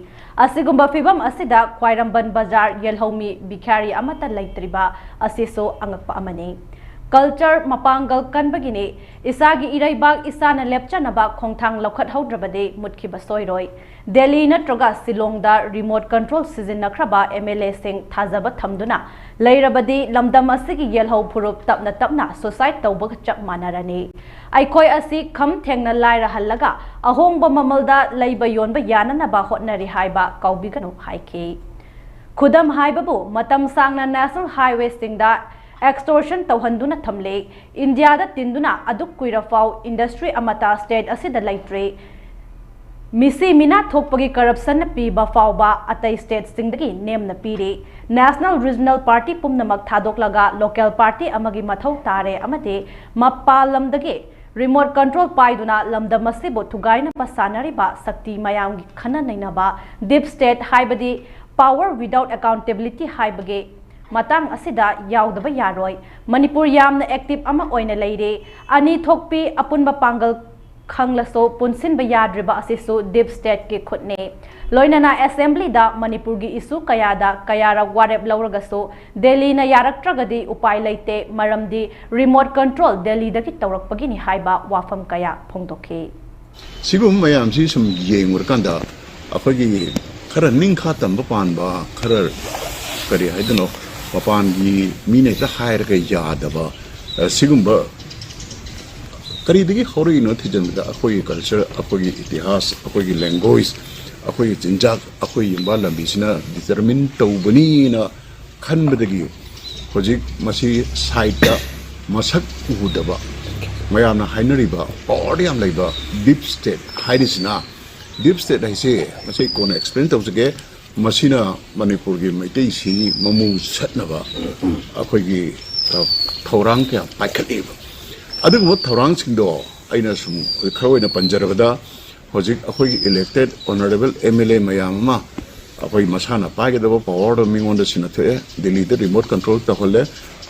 ꯑꯁꯤꯒꯨꯝꯕ ꯐꯤꯚꯝ ꯑꯁꯤꯗ ꯈ꯭ꯋꯥꯏꯔꯝꯕꯟ ꯕꯖꯥꯔ ꯌꯦꯜꯍꯧꯃꯤ ꯚꯤꯈꯥꯔꯤ ꯑꯃꯠꯇ ꯂꯩꯇ꯭ꯔꯤꯕ ꯑꯁꯤꯁꯨ ꯑꯉꯛꯄ ꯑꯃꯅꯤ꯫ ꯀꯜꯆꯔ ꯃꯄꯥꯡꯒꯜ ꯀꯟꯕꯒꯤꯅꯤ꯫ ꯏꯁꯥꯒꯤ ꯏꯔꯩꯕꯥꯛ ꯏꯁꯥꯅ ꯂꯦꯞꯆꯅꯕ ꯈꯣꯡꯊꯥꯡ ꯂꯧꯈꯠꯍꯧꯗ꯭ꯔꯕꯗꯤ ꯃꯨꯠꯈꯤꯕ ꯁꯣꯏꯔꯣꯏ꯫ ꯗꯦꯜꯂꯤ ꯅꯠꯇ꯭ꯔꯒ ꯁꯤꯂꯣꯡꯗ ꯔꯤꯃꯣꯠ ꯀꯟꯇ꯭ꯔꯣꯜ ꯁꯤꯖꯤꯟꯅꯈ꯭ꯔꯕ ꯑꯦꯝ ꯑꯦꯜ ꯑꯦꯁꯤꯡ ꯊꯥꯖꯕ ꯊꯝꯗꯨꯅ ꯂꯩꯔꯕꯗꯤ ꯂꯝꯗꯝ ꯑꯁꯤꯒꯤ ꯌꯦꯜꯍꯧ ꯐꯨꯔꯨꯞ ꯇꯞꯅ ꯇꯞꯅ ꯁꯨꯁꯥꯏꯠ ꯇꯧꯕꯒ ꯆꯞ ꯃꯥꯟꯅꯔꯅꯤ꯫ ꯑꯩꯈꯣꯏ ꯑꯁꯤ ꯈꯝ ꯊꯦꯡꯅ ꯂꯥꯏꯔꯍꯜꯂꯒ ꯑꯍꯣꯡꯕ ꯃꯃꯜꯗ ꯂꯩꯕ ꯌꯣꯟꯕ ꯌꯥꯅꯅꯕ ꯍꯣꯠꯅꯔꯤ ꯍꯥꯏꯕ ꯀꯥꯎꯕꯤꯒꯅꯨ ꯍꯥꯏꯈꯤ꯫ ꯈꯨꯗꯝ ꯍꯥꯏꯕꯕꯨ ꯃꯇꯝ ꯁꯥꯡꯅ ꯅꯦꯁꯅꯦꯜ ꯍꯥꯏꯋꯦꯁꯤꯡꯗ ꯑꯦꯛꯁꯇꯣꯔꯁꯟ ꯇꯧꯍꯟꯗꯨꯅ ꯊꯝꯂꯦ꯫ ꯏꯟꯗꯤꯌꯥꯗ ꯇꯤꯟꯗꯨꯅ ꯑꯗꯨꯛ ꯀꯨꯏꯔꯐꯥꯎ ꯏꯟꯗꯁꯇ꯭ꯔꯤ ꯑꯃꯠꯇ ꯁ꯭ꯇꯦꯠ ꯑꯁꯤꯗ ꯂꯩꯇ꯭ꯔꯤ꯫ ꯃꯤꯁꯤ ꯃꯤꯅꯥ ꯊꯣꯛꯄꯒꯤ ꯀꯔꯞꯁꯟꯅ ꯄꯤꯕ ꯐꯥꯎꯕ ꯑꯇꯩ ꯁ꯭ꯇꯦꯠꯁꯤꯡꯗꯒꯤ ꯅꯦꯝꯅ ꯄꯤꯔꯤ꯫ ꯅꯦꯁꯅꯦꯜ ꯔꯤꯖꯅꯦꯜ ꯄꯥꯔꯇꯤ ꯄꯨꯝꯅꯃꯛ ꯊꯥꯗꯣꯛꯂꯒ ꯂꯣꯀꯦꯜ ꯄꯥꯔꯇꯤ ꯑꯃꯒꯤ ꯃꯊꯧ ꯇꯥꯔꯦ ꯑꯃꯗꯤ ꯃꯄꯥꯟ ꯂꯝꯗꯒꯤ ꯔꯤꯃꯣꯠ ꯀꯟꯇ꯭ꯔꯣꯜ ꯄꯥꯏꯗꯨꯅ ꯂꯝꯗꯝ ꯑꯁꯤꯕꯨ ꯊꯨꯒꯥꯏꯅꯕ ꯁꯥꯟꯅꯔꯤꯕ ꯁꯛꯇꯤ ꯃꯌꯥꯝꯒꯤ ꯈꯟꯅ ꯅꯩꯅꯕ ꯗꯤꯞ ꯁ꯭ꯇꯦꯠ ꯍꯥꯏꯕꯗꯤ power without accountability ꯍꯥꯏꯕꯒꯤ ꯃꯇꯥꯡ ꯑꯁꯤꯗ ꯌꯥꯎꯗꯕ ꯌꯥꯔꯣꯏ꯫ ꯃꯅꯤꯄꯨꯔ ꯌꯥꯝꯅ ꯑꯦꯛꯇꯤꯚ ꯑꯃ ꯑꯣꯏꯅ ꯂꯩꯔꯦ꯫ ꯑꯅꯤ ꯊꯣꯛꯄꯤ ꯑꯄꯨꯟꯕ ꯄꯥꯡꯒꯜ ꯈꯪꯂꯁꯨ ꯄꯨꯟꯁꯤꯟꯕ ꯌꯥꯗ꯭ꯔꯤꯕ ꯑꯁꯤꯁꯨ ꯗꯤꯞ ꯁ꯭ꯇꯦꯠꯀꯤ ꯈꯨꯠꯅꯤ꯫ ꯂꯣꯏꯅꯅ ꯑꯦꯁꯦꯝꯕ꯭ꯂꯤꯗ ꯃꯅꯤꯄꯨꯔꯒꯤ ꯏꯁꯨ ꯀꯌꯥꯗ ꯀꯌꯥꯔꯛ ꯋꯥꯔꯦꯞ ꯂꯧꯔꯒꯁꯨ ꯗꯦꯜꯂꯤꯅ ꯌꯥꯔꯛꯇ꯭ꯔꯒꯗꯤ ꯎꯄꯥꯏ ꯂꯩꯇꯦ, ꯃꯔꯝꯗꯤ ꯔꯤꯃꯣꯠ ꯀꯟꯇ꯭ꯔꯣꯜ ꯗꯦꯜꯂꯤꯗꯒꯤ ꯇꯧꯔꯛꯄꯒꯤꯅꯤ ꯍꯥꯏꯕ ꯋꯥꯐꯝ ꯀꯌꯥ ꯐꯣꯡꯗꯣꯛꯈꯤ꯫ ꯁꯤꯒꯨꯝꯕ ꯃꯌꯥꯝꯁꯤ ꯁꯨꯝ ꯌꯦꯡꯉꯨꯔꯀꯥꯟꯗ ꯑꯩꯈꯣꯏꯒꯤ ꯈꯔ ꯅꯤꯡꯈꯥ ꯇꯝꯕ ꯄꯥꯟꯕ, ꯈꯔ ꯀꯔꯤ ꯍꯥꯏꯗꯣꯏꯅꯣ, ꯃꯄꯥꯟꯒꯤ ꯃꯤꯅ ꯍꯦꯛꯇ ꯍꯥꯏꯔꯒ ꯌꯥꯗꯕ, ꯑ, ꯁꯤꯒꯨꯝꯕ ꯀꯔꯤꯗꯒꯤ ꯍꯧꯔꯛꯏꯅꯣ ꯊꯤꯖꯤꯟꯕꯗ ꯑꯩꯈꯣꯏꯒꯤ ꯀꯜꯆꯔ, ꯑꯩꯈꯣꯏꯒꯤ ꯏꯇꯤꯍꯥꯁ, ꯑꯩꯈꯣꯏꯒꯤ ꯂꯦꯡꯒ꯭ꯋꯦꯖ, ꯑꯩꯈꯣꯏꯒꯤ ꯆꯤꯟꯖꯥꯛ, ꯑꯩꯈꯣꯏꯒꯤ ꯌꯨꯝꯕꯥꯜ ꯂꯝꯕꯤꯁꯤꯅ ꯗꯤꯇꯔꯃꯤꯟ ꯇꯧꯕꯅꯤꯅ ꯈꯟꯕꯗꯒꯤ ꯍꯧꯖꯤꯛ ꯃꯁꯤ ꯁꯥꯏꯠꯇ ꯃꯁꯛ ꯎꯗꯕ, ꯃꯌꯥꯝꯅ ꯍꯥꯏꯅꯔꯤꯕ ꯄꯥꯋꯔ ꯌꯥꯝ ꯂꯩꯕ ꯗꯤꯞ ꯁ꯭ꯇꯦꯠ ꯍꯥꯏꯔꯤꯁꯤꯅ, ꯗꯤꯞ ꯁ꯭ꯇꯦꯠ ꯍꯥꯏꯁꯦ ꯉꯁꯤ ꯀꯣꯟꯅ ꯑꯦꯛꯁꯄ꯭ꯂꯦꯟ ꯇꯧꯖꯒꯦ꯫ ꯃꯁꯤꯅ ꯃꯅꯤꯄꯨꯔꯒꯤ ꯃꯩꯇꯩꯁꯤ ꯃꯃꯨ ꯁꯠꯅꯕ ꯑꯩꯈꯣꯏꯒꯤ, ꯑ, ꯊꯧꯔꯥꯡ ꯀꯌꯥ ꯄꯥꯏꯈꯠꯂꯤꯕ꯫ ꯑꯗꯨꯒꯨꯝꯕ ꯊꯧꯔꯥꯡꯁꯤꯡꯗꯣ ꯑꯩꯅ ꯁꯨꯝ ꯈꯔ ꯑꯣꯏꯅ ꯄꯟꯖꯔꯕꯗ, ꯍꯧꯖꯤꯛ ꯑꯩꯈꯣꯏꯒꯤ elected honourable M L A ꯃꯌꯥꯝ ꯑꯃ ꯑꯩꯈꯣꯏ ꯃꯁꯥꯅ ꯄꯥꯏꯒꯗꯕ ꯄꯥꯋꯔꯗꯣ ꯃꯤꯉꯣꯟꯗ ꯁꯤꯟꯅꯊꯣꯛꯑꯦ꯫ ꯗꯤꯜꯂꯤꯗ ꯔꯤꯃꯣꯠ ꯀꯟꯇ꯭ꯔꯣꯜ ꯇꯧꯍꯜꯂꯦ꯫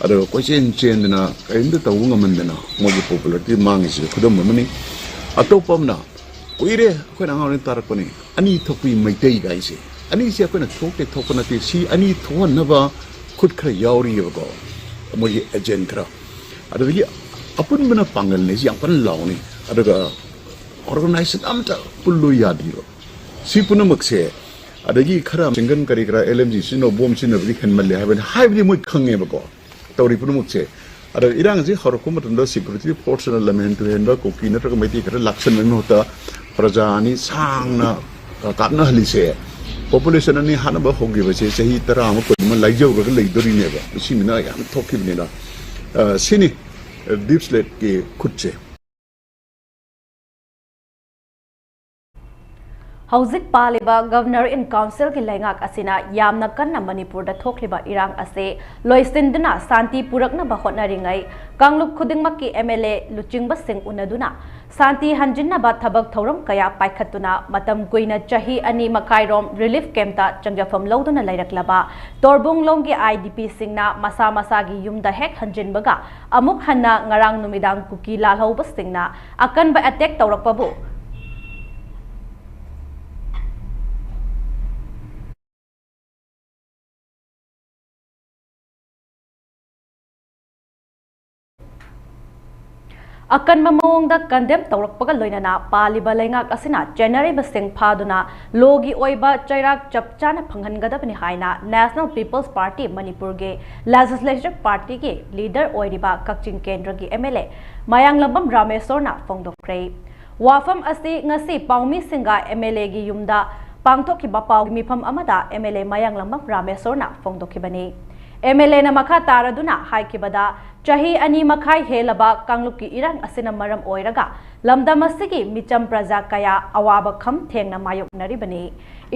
ꯑꯗꯨꯒ ꯀꯣꯏꯆꯦꯟ ꯆꯦꯟꯗꯅ ꯀꯔꯤꯝꯇ ꯇꯧꯕ ꯉꯝꯍꯟꯗꯅ ꯃꯣꯏꯒꯤ ꯄꯣꯄꯨꯂꯔꯤꯇꯤ ꯃꯥꯡꯉꯤꯁꯤꯁꯨ ꯈꯨꯗꯝ ꯑꯃꯅꯤ꯫ ꯑꯇꯣꯞꯄ ꯑꯃꯅ, ꯀꯨꯏꯔꯦ ꯑꯩꯈꯣꯏꯅ ꯑꯉꯥꯡ ꯑꯣꯏꯔꯤꯉꯩ ꯇꯥꯔꯛꯄꯅꯤ, ꯑꯅꯤ ꯊꯣꯛꯄꯤ ꯃꯩꯇꯩ ꯀꯥꯏꯁꯦ꯫ ꯑꯅꯤꯁꯦ ꯑꯩꯈꯣꯏꯅ ꯊꯣꯛꯇꯦ, ꯊꯣꯛꯄ ꯅꯠꯇꯦ꯫ ꯁꯤ ꯑꯅꯤ ꯊꯣꯛꯍꯟꯅꯕ ꯈꯨꯠ ꯈꯔ ꯌꯥꯎꯔꯤꯑꯕꯀꯣ, ꯃꯣꯏꯒꯤ ꯑꯦꯖꯦꯟ ꯈꯔ꯫ ꯑꯗꯨꯗꯒꯤ ꯑꯄꯨꯟꯕꯅ ꯄꯥꯡꯒꯜꯅꯦ, ꯁꯤ ꯌꯥꯝ ꯀꯟꯅ ꯂꯥꯎꯅꯤ꯫ ꯑꯗꯨꯒ ꯑꯣꯔꯒꯅꯥꯏꯖꯦꯁꯟ ꯑꯝꯇ ꯄꯨꯜꯂꯨ ꯌꯥꯗꯦꯕ꯫ ꯁꯤ ꯄꯨꯝꯅꯃꯛꯁꯦ, ꯑꯗꯒꯤ ꯈꯔ ꯆꯤꯡꯒꯟ ꯀꯔꯤ ꯀꯔꯥ, ꯑꯦꯜ ꯑꯦꯝ ꯖꯤ ꯁꯤꯖꯤꯟꯅꯧ, ꯕꯣꯝ ꯁꯤꯖꯤꯟꯅꯕꯗꯤ ꯍꯦꯟꯃꯜꯂꯦ ꯍꯥꯏꯕꯅꯤ, ꯍꯥꯏꯕꯗꯤ ꯃꯣꯏ ꯈꯪꯉꯦꯕꯀꯣ꯫ ꯇꯧꯔꯤ ꯄꯨꯝꯅꯃꯛꯁꯦ꯫ ꯑꯗ ꯏꯔꯥꯡꯁꯤ ꯍꯧꯔꯛꯄ ꯃꯇꯝꯗ ꯁꯦꯀ꯭ꯌꯨꯔꯤꯇꯤ ꯐꯣꯔꯁꯅ ꯂꯝꯍꯦꯟ ꯇꯨꯍꯦꯟꯕ ꯀꯨꯀꯤ ꯅꯠꯇ꯭ꯔꯒ ꯃꯩꯇꯩ ꯈꯔ ꯂꯥꯛꯁꯟꯕꯒꯤ ꯃꯍꯨꯠꯇ ꯄ꯭ꯔꯖꯥ ꯑꯅꯤ ꯁꯥꯡꯅ, ꯑ, ꯀꯥꯞꯅꯍꯜꯂꯤꯁꯦ, ꯄꯣꯄꯨꯂꯦꯁꯟ ꯑꯅꯤ ꯍꯥꯠꯅꯕ ꯍꯧꯈꯤꯕꯁꯦ ꯆꯍꯤ ꯇꯔꯥ ꯑꯃ ꯀꯨꯟ ꯑꯃ ꯂꯥꯏꯖꯧꯔꯒ ꯂꯩꯗꯣꯔꯤꯅꯦꯕ꯫ ꯁꯤ ꯃꯤꯅ ꯌꯥꯝ ꯊꯣꯛꯈꯤꯕꯅꯤꯅ, ꯑ, ꯁꯤꯅꯤ, ꯑ, ꯗꯤꯞ ꯁ꯭ꯇꯦꯠꯀꯤ ꯈꯨꯠꯁꯦ꯫ ꯍꯧꯖꯤꯛ ꯄꯥꯜꯂꯤꯕ Governor in Councilꯒꯤ ꯂꯩꯉꯥꯛ ꯑꯁꯤꯅ ꯌꯥꯝꯅ ꯀꯟꯅ ꯃꯅꯤꯄꯨꯔꯗ ꯊꯣꯛꯂꯤꯕ ꯏꯔꯥꯡ ꯑꯁꯤ ꯂꯣꯏꯁꯤꯟꯗꯨꯅ ꯁꯥꯟꯇꯤ ꯄꯨꯔꯛꯅꯕ ꯍꯣꯠꯅꯔꯤꯉꯩ, ꯀꯥꯡꯂꯨꯞ ꯈꯨꯗꯤꯡꯃꯛꯀꯤ ꯑꯦꯝ ꯑꯦꯜ ꯑꯦ ꯂꯨꯆꯤꯡꯕꯁꯤꯡ ꯎꯅꯗꯨꯅ ꯁꯥꯟꯇꯤ ꯍꯟꯖꯤꯟꯅꯕ ꯊꯕꯛ ꯊꯧꯔꯝ ꯀꯌꯥ ꯄꯥꯏꯈꯠꯇꯨꯅ ꯃꯇꯝ ꯀꯨꯏꯅ ꯆꯍꯤ ꯑꯅꯤ ꯃꯈꯥꯏꯔꯣꯝ ꯔꯤꯂꯤꯐ ꯀꯦꯝꯞꯇ ꯆꯪꯖꯐꯝ ꯂꯧꯗꯨꯅ ꯂꯩꯔꯛꯂꯕ ꯇꯣꯔꯕꯨꯡꯂꯣꯝꯒꯤ ꯑꯥꯏ ꯗꯤ ꯄꯤꯁꯤꯡꯅ ꯃꯁꯥ ꯃꯁꯥꯒꯤ ꯌꯨꯝꯗ ꯍꯦꯛ ꯍꯟꯖꯤꯟꯕꯒ ꯑꯃꯨꯛ ꯍꯟꯅ ꯉꯔꯥꯡ ꯅꯨꯃꯤꯗꯥꯡ ꯀꯨꯀꯤ ꯂꯥꯜꯍꯧꯕꯁꯤꯡꯅ ꯑꯀꯟꯕ ꯑꯦꯇꯦꯛ ꯇꯧꯔꯛꯄꯕꯨ ꯑꯀꯟꯕ ꯃꯑꯣꯡꯗ condemn ꯇꯧꯔꯛꯄꯒ ꯂꯣꯏꯅꯅ ꯄꯥꯜꯂꯤꯕ ꯂꯩꯉꯥꯛ ꯑꯁꯤꯅ ꯆꯦꯟꯅꯔꯤꯕꯁꯤꯡ ꯐꯥꯗꯨꯅ ꯂꯣꯒꯤ ꯑꯣꯏꯕ ꯆꯩꯔꯥꯛ ꯆꯞ ꯆꯥꯅ ꯐꯪꯍꯟꯒꯗꯕꯅꯤ ꯍꯥꯏꯅ National People's Party ꯃꯅꯤꯄꯨꯔꯒꯤ Legislative Partyꯒꯤ leader ꯑꯣꯏꯔꯤꯕ ꯀꯛꯆꯤꯡ ꯀꯦꯟꯗ꯭ꯔꯒꯤ MLA ꯃꯌꯥꯡꯂꯝꯕꯝ ꯔꯥꯃꯦꯁꯣꯔꯅ ꯐꯣꯡꯗꯣꯛꯈ꯭ꯔꯦ꯫ ꯋꯥꯐꯝ ꯑꯁꯤ ꯉꯁꯤ ꯄꯥꯎꯃꯤꯁꯤꯡꯒ MLAꯒꯤ ꯌꯨꯝꯗ ꯄꯥꯡꯊꯣꯛꯈꯤꯕ ꯄꯥꯎꯒꯤ ꯃꯤꯐꯝ ꯑꯃꯗ MLA ꯃꯌꯥꯡꯂꯝꯕꯝ ꯔꯥꯃꯦꯁꯣꯔꯅ ꯐꯣꯡꯗꯣꯛꯈꯤꯕꯅꯤ꯫ MLAꯅ ꯃꯈꯥ ꯇꯥꯔꯗꯨꯅ ꯍꯥꯏꯈꯤꯕꯗ, ꯆꯍꯤ ꯑꯅꯤ ꯃꯈꯥꯏ ꯍꯦꯜꯂꯕ ꯀꯥꯡꯂꯨꯞꯀꯤ ꯏꯔꯥꯡ ꯑꯁꯤꯅ ꯃꯔꯝ ꯑꯣꯏꯔꯒ ꯂꯝꯗꯝ ꯑꯁꯤꯒꯤ ꯃꯤꯆꯝ ꯄ꯭ꯔꯖꯥ ꯀꯌꯥ ꯑꯋꯥꯕ ꯈꯝ ꯊꯦꯡꯅ ꯃꯥꯌꯣꯛꯅꯔꯤꯕꯅꯤ꯫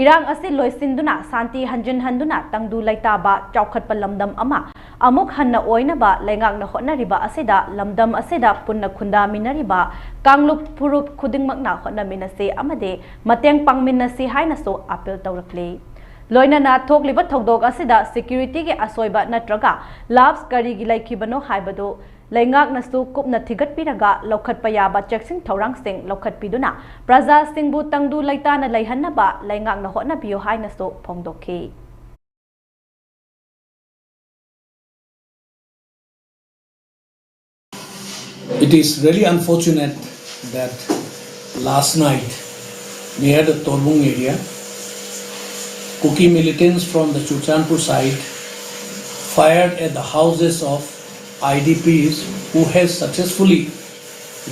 ꯏꯔꯥꯡ ꯑꯁꯤ ꯂꯣꯏꯁꯤꯟꯗꯨꯅ ꯁꯥꯟꯇꯤ ꯍꯟꯖꯤꯟꯍꯟꯗꯨꯅ ꯇꯪꯗꯨ ꯂꯩꯇꯥꯕ ꯆꯥꯎꯈꯠꯄ ꯂꯝꯗꯝ ꯑꯃ ꯑꯃꯨꯛ ꯍꯟꯅ ꯑꯣꯏꯅꯕ ꯂꯩꯉꯥꯛꯅ ꯍꯣꯠꯅꯔꯤꯕ ꯑꯁꯤꯗ ꯂꯝꯗꯝ ꯑꯁꯤꯗ ꯄꯨꯟꯅ ꯈꯨꯟꯗꯥꯃꯤꯟꯅꯔꯤꯕ ꯀꯥꯡꯂꯨꯞ ꯐꯨꯔꯨꯞ ꯈꯨꯗꯤꯡꯃꯛꯅ ꯍꯣꯠꯅꯃꯤꯟꯅꯁꯤ ꯑꯃꯗꯤ ꯃꯇꯦꯡ ꯄꯥꯡꯃꯤꯟꯅꯁꯤ ꯍꯥꯏꯅꯁꯨ appeal ꯇꯧꯔꯛꯂꯤ꯫ ꯂꯣꯏꯅꯅ ꯊꯣꯛꯂꯤꯕ ꯊꯧꯗꯣꯛ ꯑꯁꯤꯗ securityꯒꯤ ꯑꯁꯣꯏꯕ ꯅꯠꯇ꯭ꯔꯒ lapse ꯀꯔꯤꯒꯤ ꯂꯩꯈꯤꯕꯅꯣ ꯍꯥꯏꯕꯗꯨ ꯂꯩꯉꯥꯛꯅꯁꯨ ꯀꯨꯞꯅ ꯊꯤꯒꯠꯄꯤꯔꯒ ꯂꯧꯈꯠꯄ ꯌꯥꯕ ꯆꯦꯛꯁꯤꯟ ꯊꯧꯔꯥꯡꯁꯤꯡ ꯂꯧꯈꯠꯄꯤꯗꯨꯅ ꯄ꯭ꯔꯖꯥꯁꯤꯡꯕꯨ ꯇꯪꯗꯨ ꯂꯩꯇꯥꯅ ꯂꯩꯍꯟꯅꯕ ꯂꯩꯉꯥꯛꯅ ꯍꯣꯠꯅꯕꯤꯌꯨ ꯍꯥꯏꯅꯁꯨ ꯐꯣꯡꯗꯣꯛꯈꯤ꯫ It is really unfortunate that last night, near the Torbung area, Kuki militants from the Churachandpur side fired at the houses of IDPs who has successfully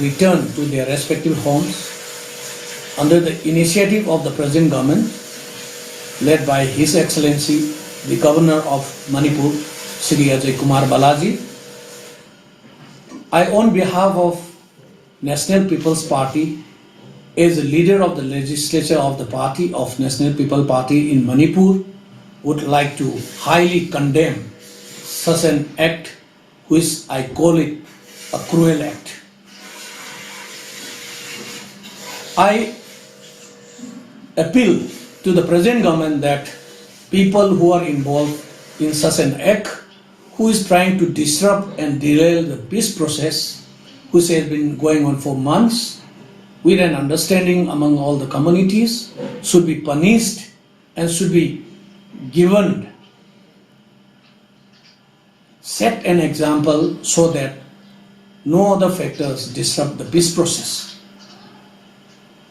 returned to their respective homes under the initiative of the present government, led by His Excellency the Governor of Manipur, Shri Ajay Kumar Balaji. I, on behalf of National People's Party, as a leader of the legislature of the party of National People Party in Manipur, would like to highly condemn such an act, which I call it a cruel act. I appeal to the present government that people who are involved in such an act, who is trying to disrupt and derail the peace process, which has been going on for months, with an understanding among all the communities, should be punished and should be given, set an example so that no other factors disrupt the peace process.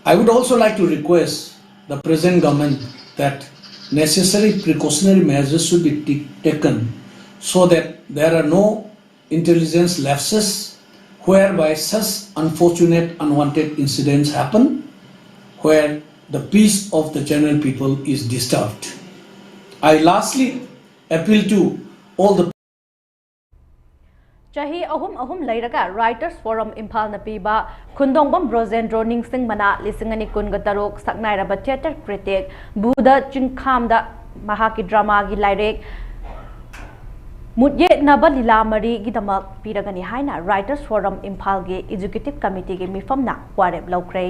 I would also like to request the present government that necessary precautionary measures should be t- taken so that there are no intelligence lapses whereby such unfortunate unwanted incidents happen where the peace of the general people is disturbed. I lastly appeal to all the ꯆꯍꯤ ꯑꯍꯨꯝ ꯑꯍꯨꯝ ꯂꯩꯔꯒ Writers Forum ꯏꯝꯐꯥꯜꯅ ꯄꯤꯕ ꯈꯨꯟꯗꯣꯡꯕꯝ ꯕ꯭ꯔꯣꯖꯦꯟꯗ꯭ꯔꯣ ꯅꯤꯡꯁꯤꯡ ꯃꯅꯥ ꯂꯤꯁꯤꯡ ꯑꯅꯤ ꯀꯨꯟꯒ ꯇꯔꯨꯛ ꯁꯛꯅꯥꯏꯔꯕ theatre critic ꯕꯨꯙ ꯆꯤꯡꯈꯥꯝꯗ ꯃꯍꯥꯛꯀꯤ dramaꯒꯤ ꯂꯥꯏꯔꯤꯛ ꯃꯨꯠꯌꯦꯠꯅꯕ ꯂꯤꯂꯥ ꯃꯔꯤꯒꯤꯗꯃꯛ ꯄꯤꯔꯒꯅꯤ ꯍꯥꯏꯅ Writers Forum ꯏꯝꯐꯥꯜꯒꯤ executive committeeꯒꯤ ꯃꯤꯐꯝꯅ ꯋꯥꯔꯦꯞ ꯂꯧꯈ꯭ꯔꯦ꯫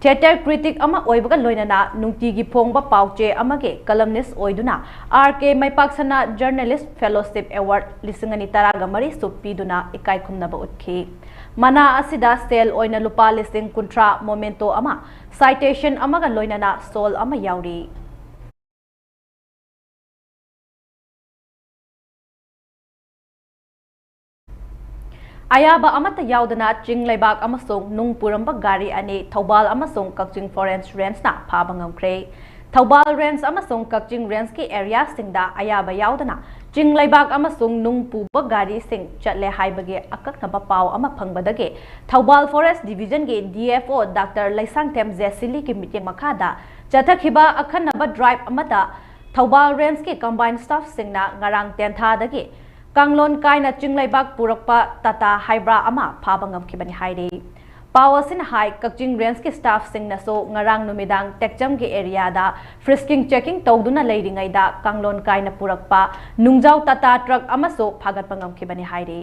Theatre critic ꯑꯃ ꯑꯣꯏꯕꯒ ꯂꯣꯏꯅꯅ ꯅꯨꯡꯇꯤꯒꯤ ꯐꯣꯡꯕ ꯄꯥꯎꯆꯦ ꯑꯃꯒꯤ columnist ꯑꯣꯏꯗꯨꯅ R K ꯃꯩꯄꯥꯛꯁꯅꯥ Journalist Fellowship Award ꯂꯤꯁꯤꯡ ꯑꯅꯤ ꯇꯔꯥꯒ ꯃꯔꯤꯁꯨ ꯄꯤꯗꯨꯅ ꯏꯀꯥꯏ ꯈꯨꯝꯅꯕ ꯎꯠꯈꯤ꯫ ꯃꯅꯥ ꯑꯁꯤꯗ ꯁꯦꯜ ꯑꯣꯏꯅ ꯂꯨꯄꯥ ꯂꯤꯁꯤꯡ ꯀꯨꯟꯊ꯭ꯔꯥ, memento ꯑꯃ, citation ꯑꯃꯒ ꯂꯣꯏꯅꯅ shawl ꯑꯃ ꯌꯥꯎꯔꯤ꯫ ꯑꯌꯥꯕ ꯑꯃꯠꯇ ꯌꯥꯎꯗꯅ ꯆꯤꯡ ꯂꯩꯕꯥꯛ ꯑꯃꯁꯨꯡ ꯅꯨꯡ ꯄꯨꯔꯝꯕ ꯒꯥꯔꯤ ꯑꯅꯤ ꯊꯧꯕꯥꯜ ꯑꯃꯁꯨꯡ ꯀꯛꯆꯤꯡ Forest Rangeꯅ ꯐꯥꯕ ꯉꯝꯈ꯭ꯔꯦ꯫ ꯊꯧꯕꯥꯜ Range ꯑꯃꯁꯨꯡ ꯀꯛꯆꯤꯡ Rangeꯀꯤ areaꯁꯤꯡꯗ ꯑꯌꯥꯕ ꯌꯥꯎꯗꯅ ꯆꯤꯡ ꯂꯩꯕꯥꯛ ꯑꯃꯁꯨꯡ ꯅꯨꯡ ꯄꯨꯕ ꯒꯥꯔꯤꯁꯤꯡ ꯆꯠꯂꯦ ꯍꯥꯏꯕꯒꯤ ꯑꯀꯛꯅꯕ ꯄꯥꯎ ꯑꯃ ꯐꯪꯕꯗꯒꯤ Thoubal Forest Divisionꯒꯤ D F O Doctor Leishangthem ꯖꯦꯁꯤꯂꯤꯒꯤ ꯃꯤꯠꯌꯦꯡ ꯃꯈꯥꯗ ꯆꯠꯊꯈꯤꯕ ꯑꯈꯟꯅꯕ drive ꯑꯃꯗ ꯊꯧꯕꯥꯜ Rangeꯀꯤ combined staffꯁꯤꯡꯅ ꯉꯔꯥꯡ ꯇꯦꯟꯊꯥꯗꯒꯤ ꯀꯥꯡꯂꯣꯟ ꯀꯥꯏꯅ ꯆꯤꯡꯂꯩꯕꯥꯛ ꯄꯨꯔꯛꯄ Tata Hybrids ꯑꯃ ꯐꯥꯕ ꯉꯝꯈꯤꯕꯅꯤ ꯍꯥꯏꯔꯤ꯫ ꯄꯥꯎ ꯑꯁꯤꯅ ꯍꯥꯏ, ꯀꯛꯆꯤꯡ Rangeꯀꯤ staffꯁꯤꯡꯅꯁꯨ ꯉꯔꯥꯡ ꯅꯨꯃꯤꯗꯥꯡ ꯇꯦꯛꯆꯝꯒꯤ areaꯗ frisking checking ꯇꯧꯗꯨꯅ ꯂꯩꯔꯤꯉꯩꯗ ꯀꯥꯡꯂꯣꯟ ꯀꯥꯏꯅ ꯄꯨꯔꯛꯄ ꯅꯨꯡꯖꯥꯎ Tata truck ꯑꯃꯁꯨ ꯐꯥꯒꯠꯄ ꯉꯝꯈꯤꯕꯅꯤ ꯍꯥꯏꯔꯤ꯫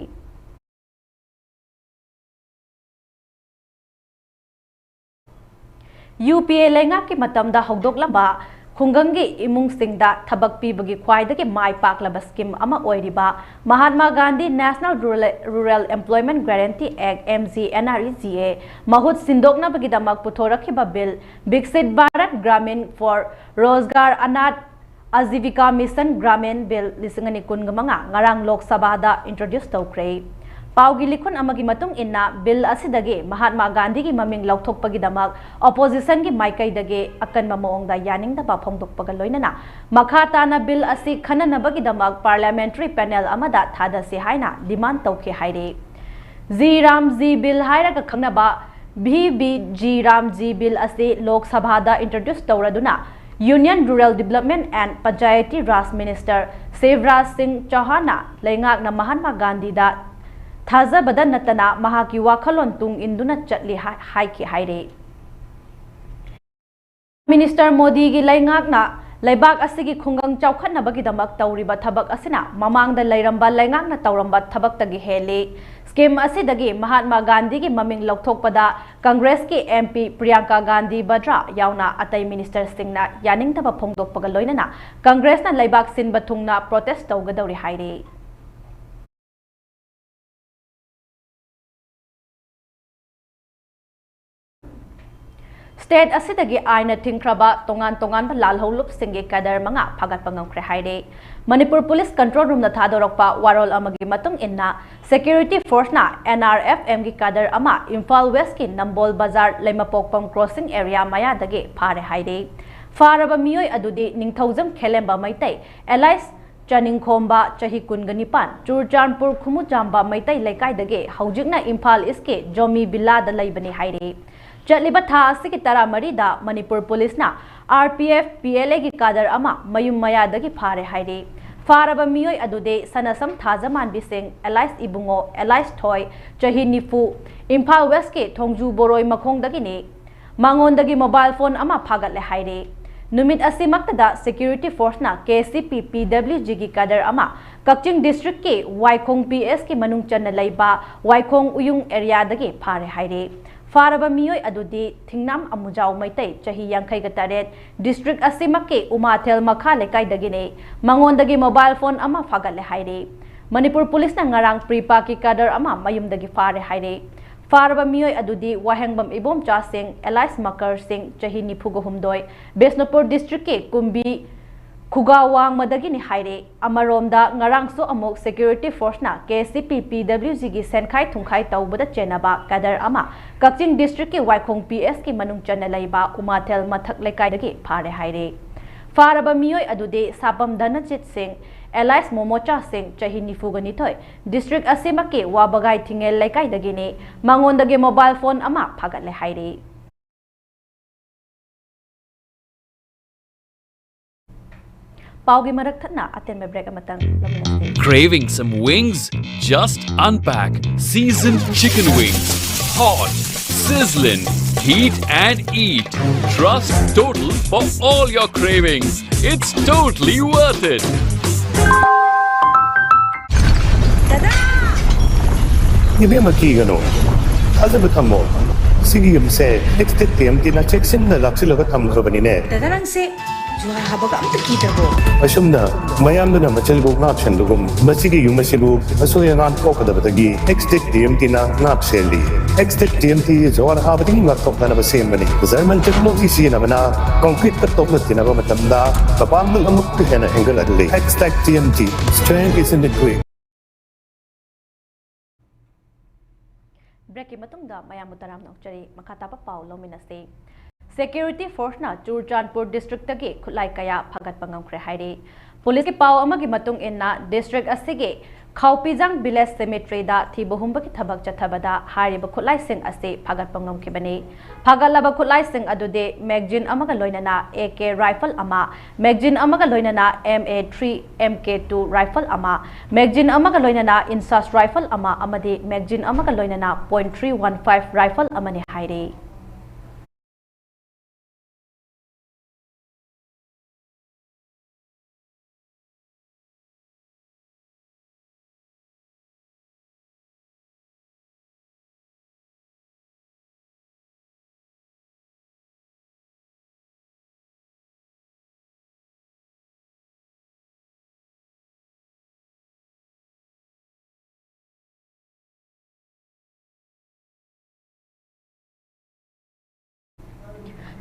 U P A ꯂꯩꯉꯥꯛꯀꯤ ꯃꯇꯝꯗ ꯍꯧꯗꯣꯛꯂꯝꯕ ꯈꯨꯡꯒꯪꯒꯤ ꯏꯃꯨꯡꯁꯤꯡꯗ ꯊꯕꯛ ꯄꯤꯕꯒꯤ ꯈ꯭ꯋꯥꯏꯗꯒꯤ ꯃꯥꯏ ꯄꯥꯛꯂꯕ scheme ꯑꯃ ꯑꯣꯏꯔꯤꯕ Mahatma Gandhi National Rural, Rural Employment Guarantee Act, M G N R E G A, ꯃꯍꯨꯠ ꯁꯤꯟꯗꯣꯛꯅꯕꯒꯤꯗꯃꯛ ꯄꯨꯊꯣꯔꯛꯈꯤꯕ bill Viksit Bharat Gramin for Rozgar Anant Ajivika Mission Gramin Bill ꯂꯤꯁꯤꯡ ꯑꯅꯤ ꯀꯨꯟꯒ ꯃꯉꯥ ꯉꯔꯥꯡ ꯂꯣꯛ ꯁꯚꯥꯗ introduce ꯇꯧꯈ꯭ꯔꯦ꯫ ꯄꯥꯎꯒꯤ ꯂꯤꯈꯨꯟ ꯑꯃꯒꯤ ꯃꯇꯨꯡ ꯏꯟꯅ, ꯕꯤꯜ ꯑꯁꯤꯗꯒꯤ ꯃꯍꯥꯠꯃꯥ ꯒꯥꯟꯙꯤꯒꯤ ꯃꯃꯤꯡ ꯂꯧꯊꯣꯛꯄꯒꯤꯗꯃꯛ ꯑꯣꯄꯣꯖꯤꯁꯟꯒꯤ ꯃꯥꯏꯀꯩꯗꯒꯤ ꯑꯀꯟꯕ ꯃꯑꯣꯡꯗ ꯌꯥꯅꯤꯡꯗꯕ ꯐꯣꯡꯗꯣꯛꯄꯒ ꯂꯣꯏꯅꯅ ꯃꯈꯥ ꯇꯥꯅ ꯕꯤꯜ ꯑꯁꯤ ꯈꯟꯅꯅꯕꯒꯤꯗꯃꯛ ꯄꯥꯔꯂꯤꯌꯥꯃꯦꯟꯇꯔꯤ ꯄꯦꯅꯦꯜ ꯑꯃꯗ ꯊꯥꯗꯁꯤ ꯍꯥꯏꯅ ꯗꯤꯃꯥꯟ ꯇꯧꯈꯤ ꯍꯥꯏꯔꯤ꯫ ꯖꯤ ꯔꯥꯝ ꯖꯤ ꯕꯤꯜ ꯍꯥꯏꯔꯒ ꯈꯪꯅꯕ V B G RAM G bill ꯑꯁꯤ ꯂꯣꯛ ꯁꯚꯥꯗ ꯏꯟꯇ꯭ꯔꯣꯗ꯭ꯌꯨꯁ ꯇꯧꯔꯗꯨꯅ Union Rural Development and Panchayati Raj Minister Shivraj Singh ꯆꯧꯍꯥꯟꯅ ꯂꯩꯉꯥꯛꯅ ꯃꯍꯥꯠꯃꯥ ꯒꯥꯟꯙꯤꯗ ꯊꯥꯖꯕꯗ ꯅꯠꯇꯅ ꯃꯍꯥꯛꯀꯤ ꯋꯥꯈꯜꯂꯣꯟ ꯇꯨꯡ ꯏꯟꯗꯨꯅ ꯆꯠꯂꯤ ꯍꯥꯏ-, ꯍꯥꯏꯈꯤ ꯍꯥꯏꯔꯤ꯫ ꯃꯤꯅꯤꯁꯇꯔ ꯃꯣꯗꯤꯒꯤ ꯂꯩꯉꯥꯛꯅ ꯂꯩꯕꯥꯛ ꯑꯁꯤꯒꯤ ꯈꯨꯡꯒꯪ ꯆꯥꯎꯈꯠꯅꯕꯒꯤꯗꯃꯛ ꯇꯧꯔꯤꯕ ꯊꯕꯛ ꯑꯁꯤꯅ ꯃꯃꯥꯡꯗ ꯂꯩꯔꯝꯕ ꯂꯩꯉꯥꯛꯅ ꯇꯧꯔꯝꯕ ꯊꯕꯛꯇꯒꯤ ꯍꯦꯜꯂꯤ꯫ ꯁ꯭ꯀꯤꯝ ꯑꯁꯤꯗꯒꯤ ꯃꯍꯥꯠꯃꯥ ꯒꯥꯟꯙꯤꯒꯤ ꯃꯃꯤꯡ ꯂꯧꯊꯣꯛꯄꯗ ꯀꯪꯒ꯭ꯔꯦꯁꯀꯤ ꯑꯦꯝ ꯄꯤ ꯄ꯭ꯔꯤꯌꯥꯡꯀꯥ ꯒꯥꯟꯙꯤ ꯚꯗ꯭ꯔꯥ ꯌꯥꯎꯅ ꯑꯇꯩ ꯃꯤꯅꯤꯁꯇꯔꯁꯤꯡꯅ ꯌꯥꯅꯤꯡꯗꯕ ꯐꯣꯡꯗꯣꯛꯄꯒ ꯂꯣꯏꯅꯅ ꯀꯪꯒ꯭ꯔꯦꯁꯅ ꯂꯩꯕꯥꯛ ꯁꯤꯟꯕ ꯊꯨꯡꯅ ꯄ꯭ꯔꯣꯇꯦꯁ ꯇꯧꯒꯗꯧꯔꯤ ꯍꯥꯏꯔꯤ꯫ ꯁ꯭ꯇꯦꯠ ꯑꯁꯤꯗꯒꯤ ꯑꯥꯏꯟꯅ ꯊꯤꯡꯈ꯭ꯔꯕ ꯇꯣꯉꯥꯟ ꯇꯣꯉꯥꯟꯕ ꯂꯥꯜꯍꯧꯂꯨꯞꯁꯤꯡꯒꯤ ꯀꯦꯗꯔ ꯃꯉꯥ ꯐꯥꯒꯠꯄ ꯉꯝꯈ꯭ꯔꯦ ꯍꯥꯏꯔꯦ꯫ ꯃꯅꯤꯄꯨꯔ ꯄꯨꯂꯤꯁ ꯀꯟꯇ꯭ꯔꯣꯜ ꯔꯨꯝꯅ ꯊꯥꯗꯣꯔꯛꯄ ꯋꯥꯔꯣꯜ ꯑꯃꯒꯤ ꯃꯇꯨꯡ ꯏꯟꯅ, ꯁꯦꯀ꯭ꯌꯨꯔꯤꯇꯤ ꯐꯣꯔꯁꯅ ꯑꯦꯟ ꯑꯥꯔ ꯑꯦꯐ ꯑꯦꯝꯒꯤ ꯀꯦꯗꯔ ꯑꯃ ꯏꯝꯐꯥꯜ ꯋꯦꯁꯀꯤ ꯅꯝꯕꯣꯜ ꯕꯖꯥꯔ ꯂꯩꯃꯄꯣꯛꯄꯝ ꯀ꯭ꯔꯣꯁꯤꯡ ꯑꯦꯔꯤꯌꯥ ꯃꯌꯥꯗꯒꯤ ꯐꯥꯔꯦ ꯍꯥꯏꯔꯦ꯫ ꯐꯥꯔꯕ ꯃꯤꯑꯣꯏ ꯑꯗꯨꯗꯤ ꯅꯤꯡꯊꯧꯖꯝ ꯈꯦꯂꯦꯝꯕ ꯃꯩꯇꯩ, ꯑꯦꯂꯥꯏꯁ ꯆꯥꯅꯤꯡꯈꯣꯝꯕ, ꯆꯍꯤ ꯀꯨꯟꯒ ꯅꯤꯄꯥꯟ, ꯆꯨꯔꯆꯥꯟꯄꯨꯔ ꯈꯨꯃꯨꯆꯥꯝꯕ ꯃꯩꯇꯩ ꯂꯩꯀꯥꯏꯗꯒꯤ ꯍꯧꯖꯤꯛꯅ ꯏꯝꯐꯥꯜ ꯏꯁꯀꯤ ꯖꯣꯃꯤ ꯚꯤꯜꯂꯥꯗ ꯂꯩꯕꯅꯤ ꯍꯥꯏꯔꯤ꯫ ꯆꯠꯂꯤꯕ ꯊꯥ ꯑꯁꯤꯒꯤ ꯇꯔꯥꯃꯔꯤꯗ ꯃꯅꯤꯄꯨꯔ ꯄꯨꯂꯤꯁꯅ R P F, P L ꯑꯦꯒꯤ ꯀꯥꯗꯔ ꯑꯃ ꯃꯌꯨꯝ ꯃꯌꯥꯗꯒꯤ ꯐꯥꯔꯦ ꯍꯥꯏꯔꯤ꯫ ꯐꯥꯔꯕ ꯃꯤꯑꯣꯏ ꯑꯗꯨꯗꯤ ꯁꯅꯁꯝ ꯊꯥꯖꯃꯥꯟꯕꯤ ꯁꯤꯡ, ꯑꯦꯂꯥꯏꯁ ꯏꯕꯨꯡꯉꯣ, ꯑꯦꯂꯥꯏꯁ ꯊꯣꯏ, ꯆꯍꯤ ꯅꯤꯐꯨ, ꯏꯝꯐꯥꯜ ꯋꯦꯁꯀꯤ ꯊꯣꯡꯖꯨ ꯕꯣꯔꯣꯏ ꯃꯈꯣꯡꯗꯒꯤꯅꯤ꯫ ꯃꯉꯣꯟꯗꯒꯤ ꯃꯣꯕꯥꯏꯜ ꯐꯣꯟ ꯑꯃ ꯐꯥꯒꯠꯂꯦ ꯍꯥꯏꯔꯦ꯫ ꯅꯨꯃꯤꯠ ꯑꯁꯤꯃꯛꯇꯗ ꯁꯦꯀ꯭ꯌꯨꯔꯤꯇꯤ ꯐꯣꯔꯁꯅ ꯀꯦ ꯁꯤ ꯄꯤ ꯄꯤ ꯗꯕ꯭ꯂꯤꯎ ꯖꯤꯒꯤ ꯀꯥꯗꯔ ꯑꯃ ꯀꯛꯆꯤꯡ ꯗꯤꯁꯇ꯭ꯔꯤꯛꯀꯤ ꯋꯥꯏꯈꯣꯡ ꯄꯤ ꯑꯦꯁꯀꯤ ꯃꯅꯨꯡ ꯆꯟꯅ ꯂꯩꯕ ꯋꯥꯏꯈꯣꯡ ꯎꯌꯨꯡ ꯑꯦꯔꯤꯌꯥꯗꯒꯤ ꯐꯥꯔꯦ ꯍꯥꯏꯔꯦ꯫ ꯐꯥꯔꯕ ꯃꯤꯑꯣꯏ ꯑꯗꯨꯗꯤ ꯊꯤꯡꯅꯥꯝ ꯑꯃꯨꯖꯥꯎ ꯃꯩꯇꯩ, ꯆꯍꯤ ꯌꯥꯡꯈꯩꯒ ꯇꯔꯦꯠ, ꯗꯤꯁꯇ꯭ꯔꯤꯛ ꯑꯁꯤꯃꯛꯀꯤ ꯎꯃꯥꯊꯦꯜ ꯃꯈꯥ ꯂꯩꯀꯥꯏꯗꯒꯤꯅꯤ꯫ ꯃꯉꯣꯟꯗꯒꯤ ꯃꯣꯕꯥꯏꯜ ꯐꯣꯟ ꯑꯃ ꯐꯥꯒꯠꯂꯦ ꯍꯥꯏꯔꯦ꯫ ꯃꯅꯤꯄꯨꯔ ꯄꯨꯂꯤꯁꯅ ꯉꯔꯥꯡ ꯄ꯭ꯔꯤꯄꯥꯛꯀꯤ ꯀꯥꯗꯔ ꯑꯃ ꯃꯌꯨꯝꯗꯒꯤ ꯐꯥꯔꯦ ꯍꯥꯏꯔꯦ꯫ ꯐꯥꯔꯕ ꯃꯤꯑꯣꯏ ꯑꯗꯨꯗꯤ ꯋꯥꯍꯦꯡꯕꯝ ꯏꯕꯣꯝꯆꯥ ꯁꯤꯡ, ꯑꯦꯂꯥꯏꯁ ꯃꯀꯔ ꯁꯤꯡ, ꯆꯍꯤ ꯅꯤꯐꯨꯒ ꯍꯨꯝꯗꯣꯏ, ꯕꯤꯁꯅꯨꯄꯨꯔ ꯗꯤꯁꯇ꯭ꯔꯤꯛꯀꯤ ꯀꯨꯝꯕꯤ ꯈꯨꯒꯥ ꯋꯥꯡꯃꯗꯒꯤꯅꯤ ꯍꯥꯏꯔꯦ꯫ ꯑꯃꯔꯣꯝꯗ ꯉꯔꯥꯡꯁꯨ ꯑꯃꯨꯛ security forceꯅ KCP PWGꯒꯤ ꯁꯦꯟꯈꯥꯏ ꯊꯨꯝꯈꯥꯏ ꯇꯧꯕꯗ ꯆꯦꯟꯅꯕ cadre ꯑꯃ ꯀꯛꯆꯤꯡ districtꯀꯤ ꯋꯥꯏꯈꯣꯡ PSꯀꯤ ꯃꯅꯨꯡ ꯆꯟꯅ ꯂꯩꯕ ꯎꯃꯥꯊꯦꯜ ꯃꯊꯛ ꯂꯩꯀꯥꯏꯗꯒꯤ ꯐꯥꯔꯦ ꯍꯥꯏꯔꯦ꯫ ꯐꯥꯔꯕ ꯃꯤꯑꯣꯏ ꯑꯗꯨꯗꯤ ꯁꯥꯄꯝ ꯙꯅꯖꯤꯠ ꯁꯤꯡ, alias ꯃꯣꯃꯣꯆꯥ ꯁꯤꯡ, ꯆꯍꯤ ꯅꯤꯐꯨꯒ ꯅꯤꯊꯣꯏ, district ꯑꯁꯤꯃꯛꯀꯤ ꯋꯥꯕꯒꯥꯏ ꯊꯤꯡꯉꯦꯜ ꯂꯩꯀꯥꯏꯗꯒꯤꯅꯤ꯫ ꯃꯉꯣꯟꯗꯒꯤ mobile phone ꯑꯃ ꯐꯥꯒꯠꯂꯦ ꯍꯥꯏꯔꯤ꯫ ꯄꯥꯎꯒꯤ ꯃꯔꯛ ꯊꯠꯅ ꯑꯇꯦꯟꯕ break ꯑꯃꯇꯪ ꯂꯧꯃꯤꯟꯅꯁꯤ꯫ Craving some wings? Just unpack seasoned chicken wings. Hot, sizzling, heat and eat. Trust Total for all your cravings. It's totally worth it. ꯏꯕꯦꯝꯃ, ꯀꯤꯒꯅꯨ, ꯊꯥꯖꯕ ꯊꯝꯃꯣ꯫ ꯁꯤꯒꯤ ꯌꯨꯝꯁꯦ Extech TMTꯅ ꯆꯦꯛꯁꯤꯟꯅ ꯂꯥꯛꯁꯤꯜꯂꯒ ꯊꯝꯈ꯭ꯔꯕꯅꯤꯅꯦ꯫ ꯗꯗꯥ, ꯅꯪꯁꯦ ꯖꯨꯍꯥꯔ ꯍꯥꯕꯒ ꯑꯝꯇ ꯀꯤꯗ꯭ꯔꯕꯣ? ꯑꯁꯨꯝꯅ ꯃꯌꯥꯝꯗꯨꯅ ꯃꯆꯤꯜꯕꯨ ꯉꯥꯛꯁꯦꯟꯕꯒꯨꯝ, ꯃꯁꯤꯒꯤ ꯌꯨꯝ ꯑꯁꯤꯕꯨ ꯑꯁꯣꯏ ꯑꯉꯥꯝ ꯊꯣꯛꯀꯗꯕꯗꯒꯤ Extech TMTꯅ ꯉꯥꯛ ꯁꯦꯜꯂꯤ꯫ Extech TMT ꯖꯨꯍꯥꯔ ꯍꯥꯕꯗꯒꯤ ꯉꯥꯛꯊꯣꯛꯅꯅꯕ ꯁꯦꯝꯕꯅꯤ꯫ German technology ꯁꯤꯖꯤꯟꯅꯕꯅ concreteꯀ ꯇꯣꯛꯅ ꯊꯤꯅꯕ ꯃꯇꯝꯗ ꯃꯄꯥꯡꯒꯜ ꯑꯃꯨꯛꯀ ꯍꯦꯟꯅ ꯍꯦꯟꯒꯠꯍꯜꯂꯤ꯫ Extech TMT, strength is in the grit. Breakꯀꯤ ꯃꯇꯨꯡꯗ ꯃꯌꯥꯝꯕꯨ ꯇꯔꯥꯝꯅ ꯑꯣꯛꯆꯔꯤ꯫ ꯃꯈꯥ ꯇꯥꯕ ꯄꯥꯎ ꯂꯧꯃꯤꯟꯅꯁꯤ꯫ Security forceꯅ ꯆꯨꯔꯆꯥꯟꯄꯨꯔ districtꯇꯒꯤ ꯈꯨꯠꯂꯥꯏ ꯀꯌꯥ ꯐꯥꯒꯠꯄ ꯉꯝꯈ꯭ꯔꯦ ꯍꯥꯏꯔꯤ꯫ Policeꯀꯤ ꯄꯥꯎ ꯑꯃꯒꯤ ꯃꯇꯨꯡ ꯏꯟꯅ, district ꯑꯁꯤꯒꯤ ꯈꯥꯎꯄꯤꯖꯥꯡ village cemeteryꯗ ꯊꯤꯕ ꯍꯨꯝꯕꯒꯤ ꯊꯕꯛ ꯆꯠꯊꯕꯗ ꯍꯥꯏꯔꯤꯕ ꯈꯨꯠꯂꯥꯏꯁꯤꯡ ꯑꯁꯤ ꯐꯥꯒꯠꯄ ꯉꯝꯈꯤꯕꯅꯤ꯫ ꯐꯥꯒꯠꯂꯕ ꯈꯨꯠꯂꯥꯏꯁꯤꯡ ꯑꯗꯨꯗꯤ magazine ꯑꯃꯒ ꯂꯣꯏꯅꯅ AK rifle ꯑꯃ, magazine ꯑꯃꯒ ꯂꯣꯏꯅꯅ MA three MK two rifle ꯑꯃ, magazine ꯑꯃꯒ ꯂꯣꯏꯅꯅ INSAS rifle ꯑꯃ ꯑꯃꯗꯤ magazine ꯑꯃꯒ ꯂꯣꯏꯅꯅ point three one five rifle ꯑꯃꯅꯤ ꯍꯥꯏꯔꯤ꯫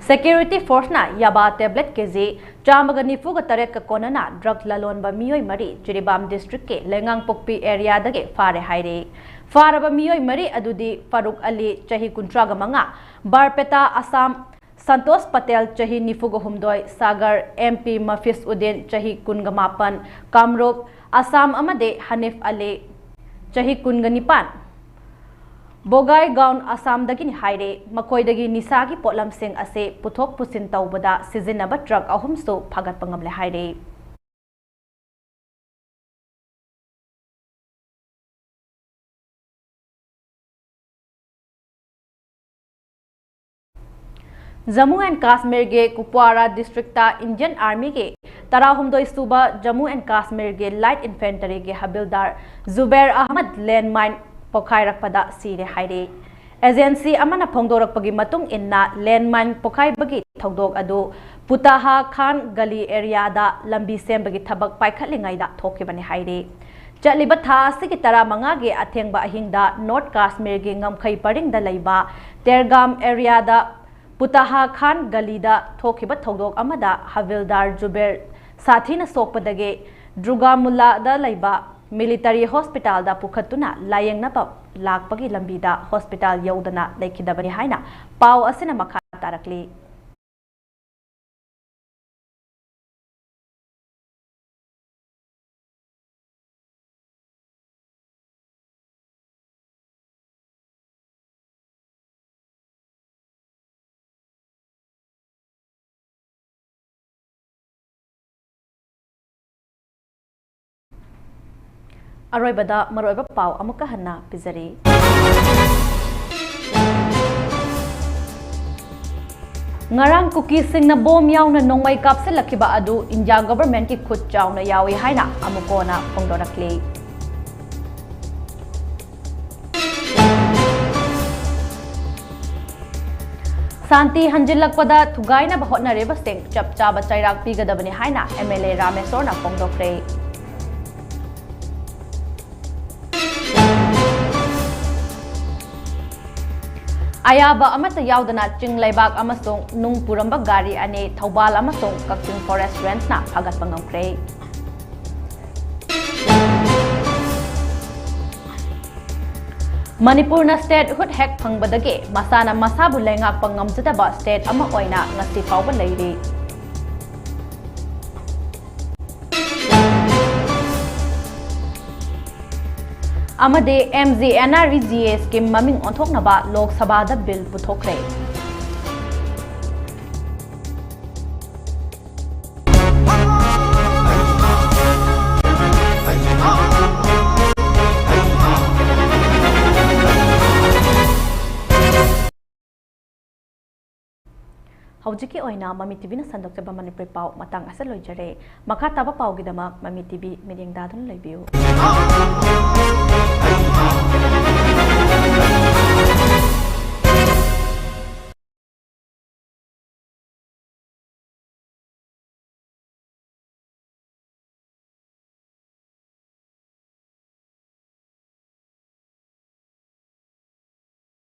Security forceꯅ ꯌꯥꯕꯥ tablet ꯀꯦꯖꯤ ꯆꯥꯝꯃꯒ ꯅꯤꯐꯨꯒ ꯇꯔꯦꯠꯀ ꯀꯣꯟꯅꯅ drug ꯂꯂꯣꯟꯕ ꯃꯤꯑꯣꯏ ꯃꯔꯤ ꯖꯤꯔꯤꯕꯥꯝ districtꯀꯤ ꯂꯩꯉꯥꯡꯄꯣꯛꯄꯤ areaꯗꯒꯤ ꯐꯥꯔꯦ ꯍꯥꯏꯔꯦ꯫ ꯐꯥꯔꯕ ꯃꯤꯑꯣꯏ ꯃꯔꯤ ꯑꯗꯨꯗꯤ ꯐꯥꯔꯨꯛ ꯑꯂꯤ, ꯆꯍꯤ ꯀꯨꯟꯊ꯭ꯔꯥꯒ ꯃꯉꯥ, ꯕꯥꯔꯄꯦꯇꯥ, ꯑꯁꯥꯝ, ꯁꯟꯇꯣꯁ ꯄꯇꯦꯜ, ꯆꯍꯤ ꯅꯤꯐꯨꯒ ꯍꯨꯝꯗꯣꯏ, ꯁꯥꯒꯔ, M P ꯃꯐꯤꯁ ꯎꯗꯤꯟ, ꯆꯍꯤ ꯀꯨꯟꯒ ꯃꯥꯄꯟ, ꯀꯥꯝꯔꯨꯞ, ꯑꯁꯥꯝ, ꯑꯃꯗꯤ ꯍꯅꯤꯐ ꯑꯂꯤ, ꯆꯍꯤ ꯀꯨꯟꯒ ꯅꯤꯄꯥꯟ, ꯕꯣꯒꯥꯏꯒꯥꯎꯟ, ꯑꯁꯥꯝꯗꯒꯤꯅꯤ ꯍꯥꯏꯔꯦ꯫ ꯃꯈꯣꯏꯗꯒꯤ ꯅꯤꯁꯥꯒꯤ ꯄꯣꯠꯂꯝꯁꯤꯡ ꯑꯁꯤ ꯄꯨꯊꯣꯛ ꯄꯨꯁꯤꯟ ꯇꯧꯕꯗ ꯁꯤꯖꯤꯟꯅꯕ truck ꯑꯍꯨꯝꯁꯨ ꯐꯥꯒꯠꯄ ꯉꯝꯂꯦ ꯍꯥꯏꯔꯦ꯫ ꯖꯝꯃꯨ ꯑꯦꯟ ꯀꯥꯁꯃꯤꯔꯒꯤ ꯀꯨꯞꯋꯥꯔꯥ districtꯇ Indian Armyꯒꯤ ꯇꯔꯥꯍꯨꯝꯗꯣꯏ ꯁꯨꯕ Jammu and ꯀꯥꯁꯃꯤꯔꯒꯤ Light Infantryꯒꯤ ꯍꯕꯤꯜꯗꯥꯔ ꯖꯨꯕꯦꯔ Ahmad landmine ꯄꯣꯈꯥꯏꯔꯛꯄꯗ ꯁꯤꯔꯦ ꯍꯥꯏꯔꯦ꯫ Agency ꯑꯃꯅ ꯐꯣꯡꯗꯣꯔꯛꯄꯒꯤ ꯃꯇꯨꯡ ꯏꯟꯅ, landmine ꯄꯣꯈꯥꯏꯕꯒꯤ ꯊꯧꯗꯣꯛ ꯑꯗꯨ ꯄꯨꯇꯥꯍꯥ ꯈꯥꯟ ꯒꯂꯤ areaꯗ ꯂꯝꯕꯤ ꯁꯦꯝꯕꯒꯤ ꯊꯕꯛ ꯄꯥꯏꯈꯠꯂꯤꯉꯩꯗ ꯊꯣꯛꯈꯤꯕꯅꯤ ꯍꯥꯏꯔꯤ꯫ ꯆꯠꯂꯤꯕ ꯊꯥ ꯑꯁꯤꯒꯤ ꯇꯔꯥꯃꯉꯥꯒꯤ ꯑꯊꯦꯡꯕ ꯑꯍꯤꯡꯗ North ꯀꯥꯁꯃꯤꯔꯒꯤ ꯉꯝꯈꯩ ꯄꯔꯤꯡꯗ ꯂꯩꯕ ꯇꯦꯔꯒꯥꯝ areaꯗ ꯄꯨꯇꯥꯍꯥ ꯈꯥꯟ ꯒꯂꯤꯗ ꯊꯣꯛꯈꯤꯕ ꯊꯧꯗꯣꯛ ꯑꯃꯗ ꯍꯕꯤꯜꯗꯥꯔ ꯖꯨꯕꯦꯔ ꯁꯥꯊꯤꯅ ꯁꯣꯛꯄꯗꯒꯤ ꯗꯨꯔꯒꯥꯃꯨꯜꯂꯥꯗ ꯂꯩꯕ military hospitalꯗ ꯄꯨꯈꯠꯇꯨꯅ ꯂꯥꯌꯦꯡꯅꯕ ꯂꯥꯛꯄꯒꯤ ꯂꯝꯕꯤꯗ hospital ꯌꯧꯗꯅ ꯂꯩꯈꯤꯗꯕꯅꯤ ꯍꯥꯏꯅ ꯄꯥꯎ ꯑꯁꯤꯅ ꯃꯈꯥ ꯇꯥꯔꯛꯂꯤ꯫ ꯑꯔꯣꯏꯕꯗ ꯃꯔꯨꯑꯣꯏꯕ ꯄꯥꯎ ꯑꯃꯨꯛꯀ ꯍꯟꯅ ꯄꯤꯖꯔꯤ꯫ ꯉꯔꯥꯡ ꯀꯨꯀꯤꯁꯤꯡꯅ ꯕꯣꯝ ꯌꯥꯎꯅ ꯅꯣꯡꯃꯩ ꯀꯥꯞꯁꯤꯜꯂꯛꯈꯤꯕ ꯑꯗꯨ ꯏꯟꯗꯤꯌꯥ ꯒꯚꯔꯟꯃꯦꯟꯠꯀꯤ ꯈꯨꯠ ꯆꯥꯎꯅ ꯌꯥꯎꯏ ꯍꯥꯏꯅ ꯑꯃꯨꯛ ꯍꯟꯅ ꯐꯣꯡꯗꯣꯔꯛꯂꯤ꯫ ꯁꯥꯟꯇꯤ ꯍꯟꯖꯤꯜꯂꯛꯄꯗ ꯊꯨꯒꯥꯏꯅꯕ ꯍꯣꯠꯅꯔꯤꯕꯁꯤꯡ ꯆꯞ ꯆꯥꯕ ꯆꯩꯔꯥꯛ ꯄꯤꯒꯗꯕꯅꯤ ꯍꯥꯏꯅ M L A ꯔꯥꯃꯦꯁꯣꯔꯅ ꯐꯣꯡꯗꯣꯛꯈ꯭ꯔꯦ꯫ ꯑꯌꯥꯕ ꯑꯃꯠꯇ ꯌꯥꯎꯗꯅ ꯆꯤꯡ ꯂꯩꯕꯥꯛ ꯑꯃꯁꯨꯡ ꯅꯨꯡ ꯄꯨꯔꯝꯕ ꯒꯥꯔꯤ ꯑꯅꯤ ꯊꯧꯕꯥꯜ ꯑꯃꯁꯨꯡ ꯀꯛꯆꯤꯡ Forest Range ꯅ ꯐꯥꯒꯠꯄ ꯉꯝꯈ꯭ꯔꯦ꯫ ꯃꯅꯤꯄꯨꯔꯅ statehood ꯍꯦꯛ ꯐꯪꯕꯗꯒꯤ ꯃꯁꯥꯅ ꯃꯁꯥꯕꯨ ꯂꯩꯉꯥꯛꯄ ꯉꯝꯖꯗꯕ state ꯑꯃ ꯑꯣꯏꯅ ꯉꯁꯤ ꯐꯥꯎꯕ ꯂꯩꯔꯤ꯫ ꯑꯃꯗꯤ MGNREGA scheme ꯃꯃꯤꯡ ꯑꯣꯟꯊꯣꯛꯅꯕ ꯂꯣꯛ ꯁꯚꯥꯗ bill ꯄꯨꯊꯣꯛꯈ꯭ꯔꯦ꯫ ꯍꯧꯖꯤꯛꯀꯤ ꯑꯣꯏꯅ ꯃꯃꯤ ꯇꯤꯚꯤꯅ ꯁꯟꯗꯣꯛꯆꯕ ꯃꯅꯤꯄꯨꯔꯤ ꯄꯥꯎ ꯃꯇꯥꯡ ꯑꯁꯤꯗ ꯂꯣꯏꯖꯔꯦ꯫ ꯃꯈꯥ ꯇꯥꯕ ꯄꯥꯎꯒꯤꯗꯃꯛ ꯃꯃꯤ ꯇꯤꯚꯤ ꯃꯤꯠꯌꯦꯡ ꯇꯥꯗꯨꯅ ꯂꯩꯕꯤꯌꯨ꯫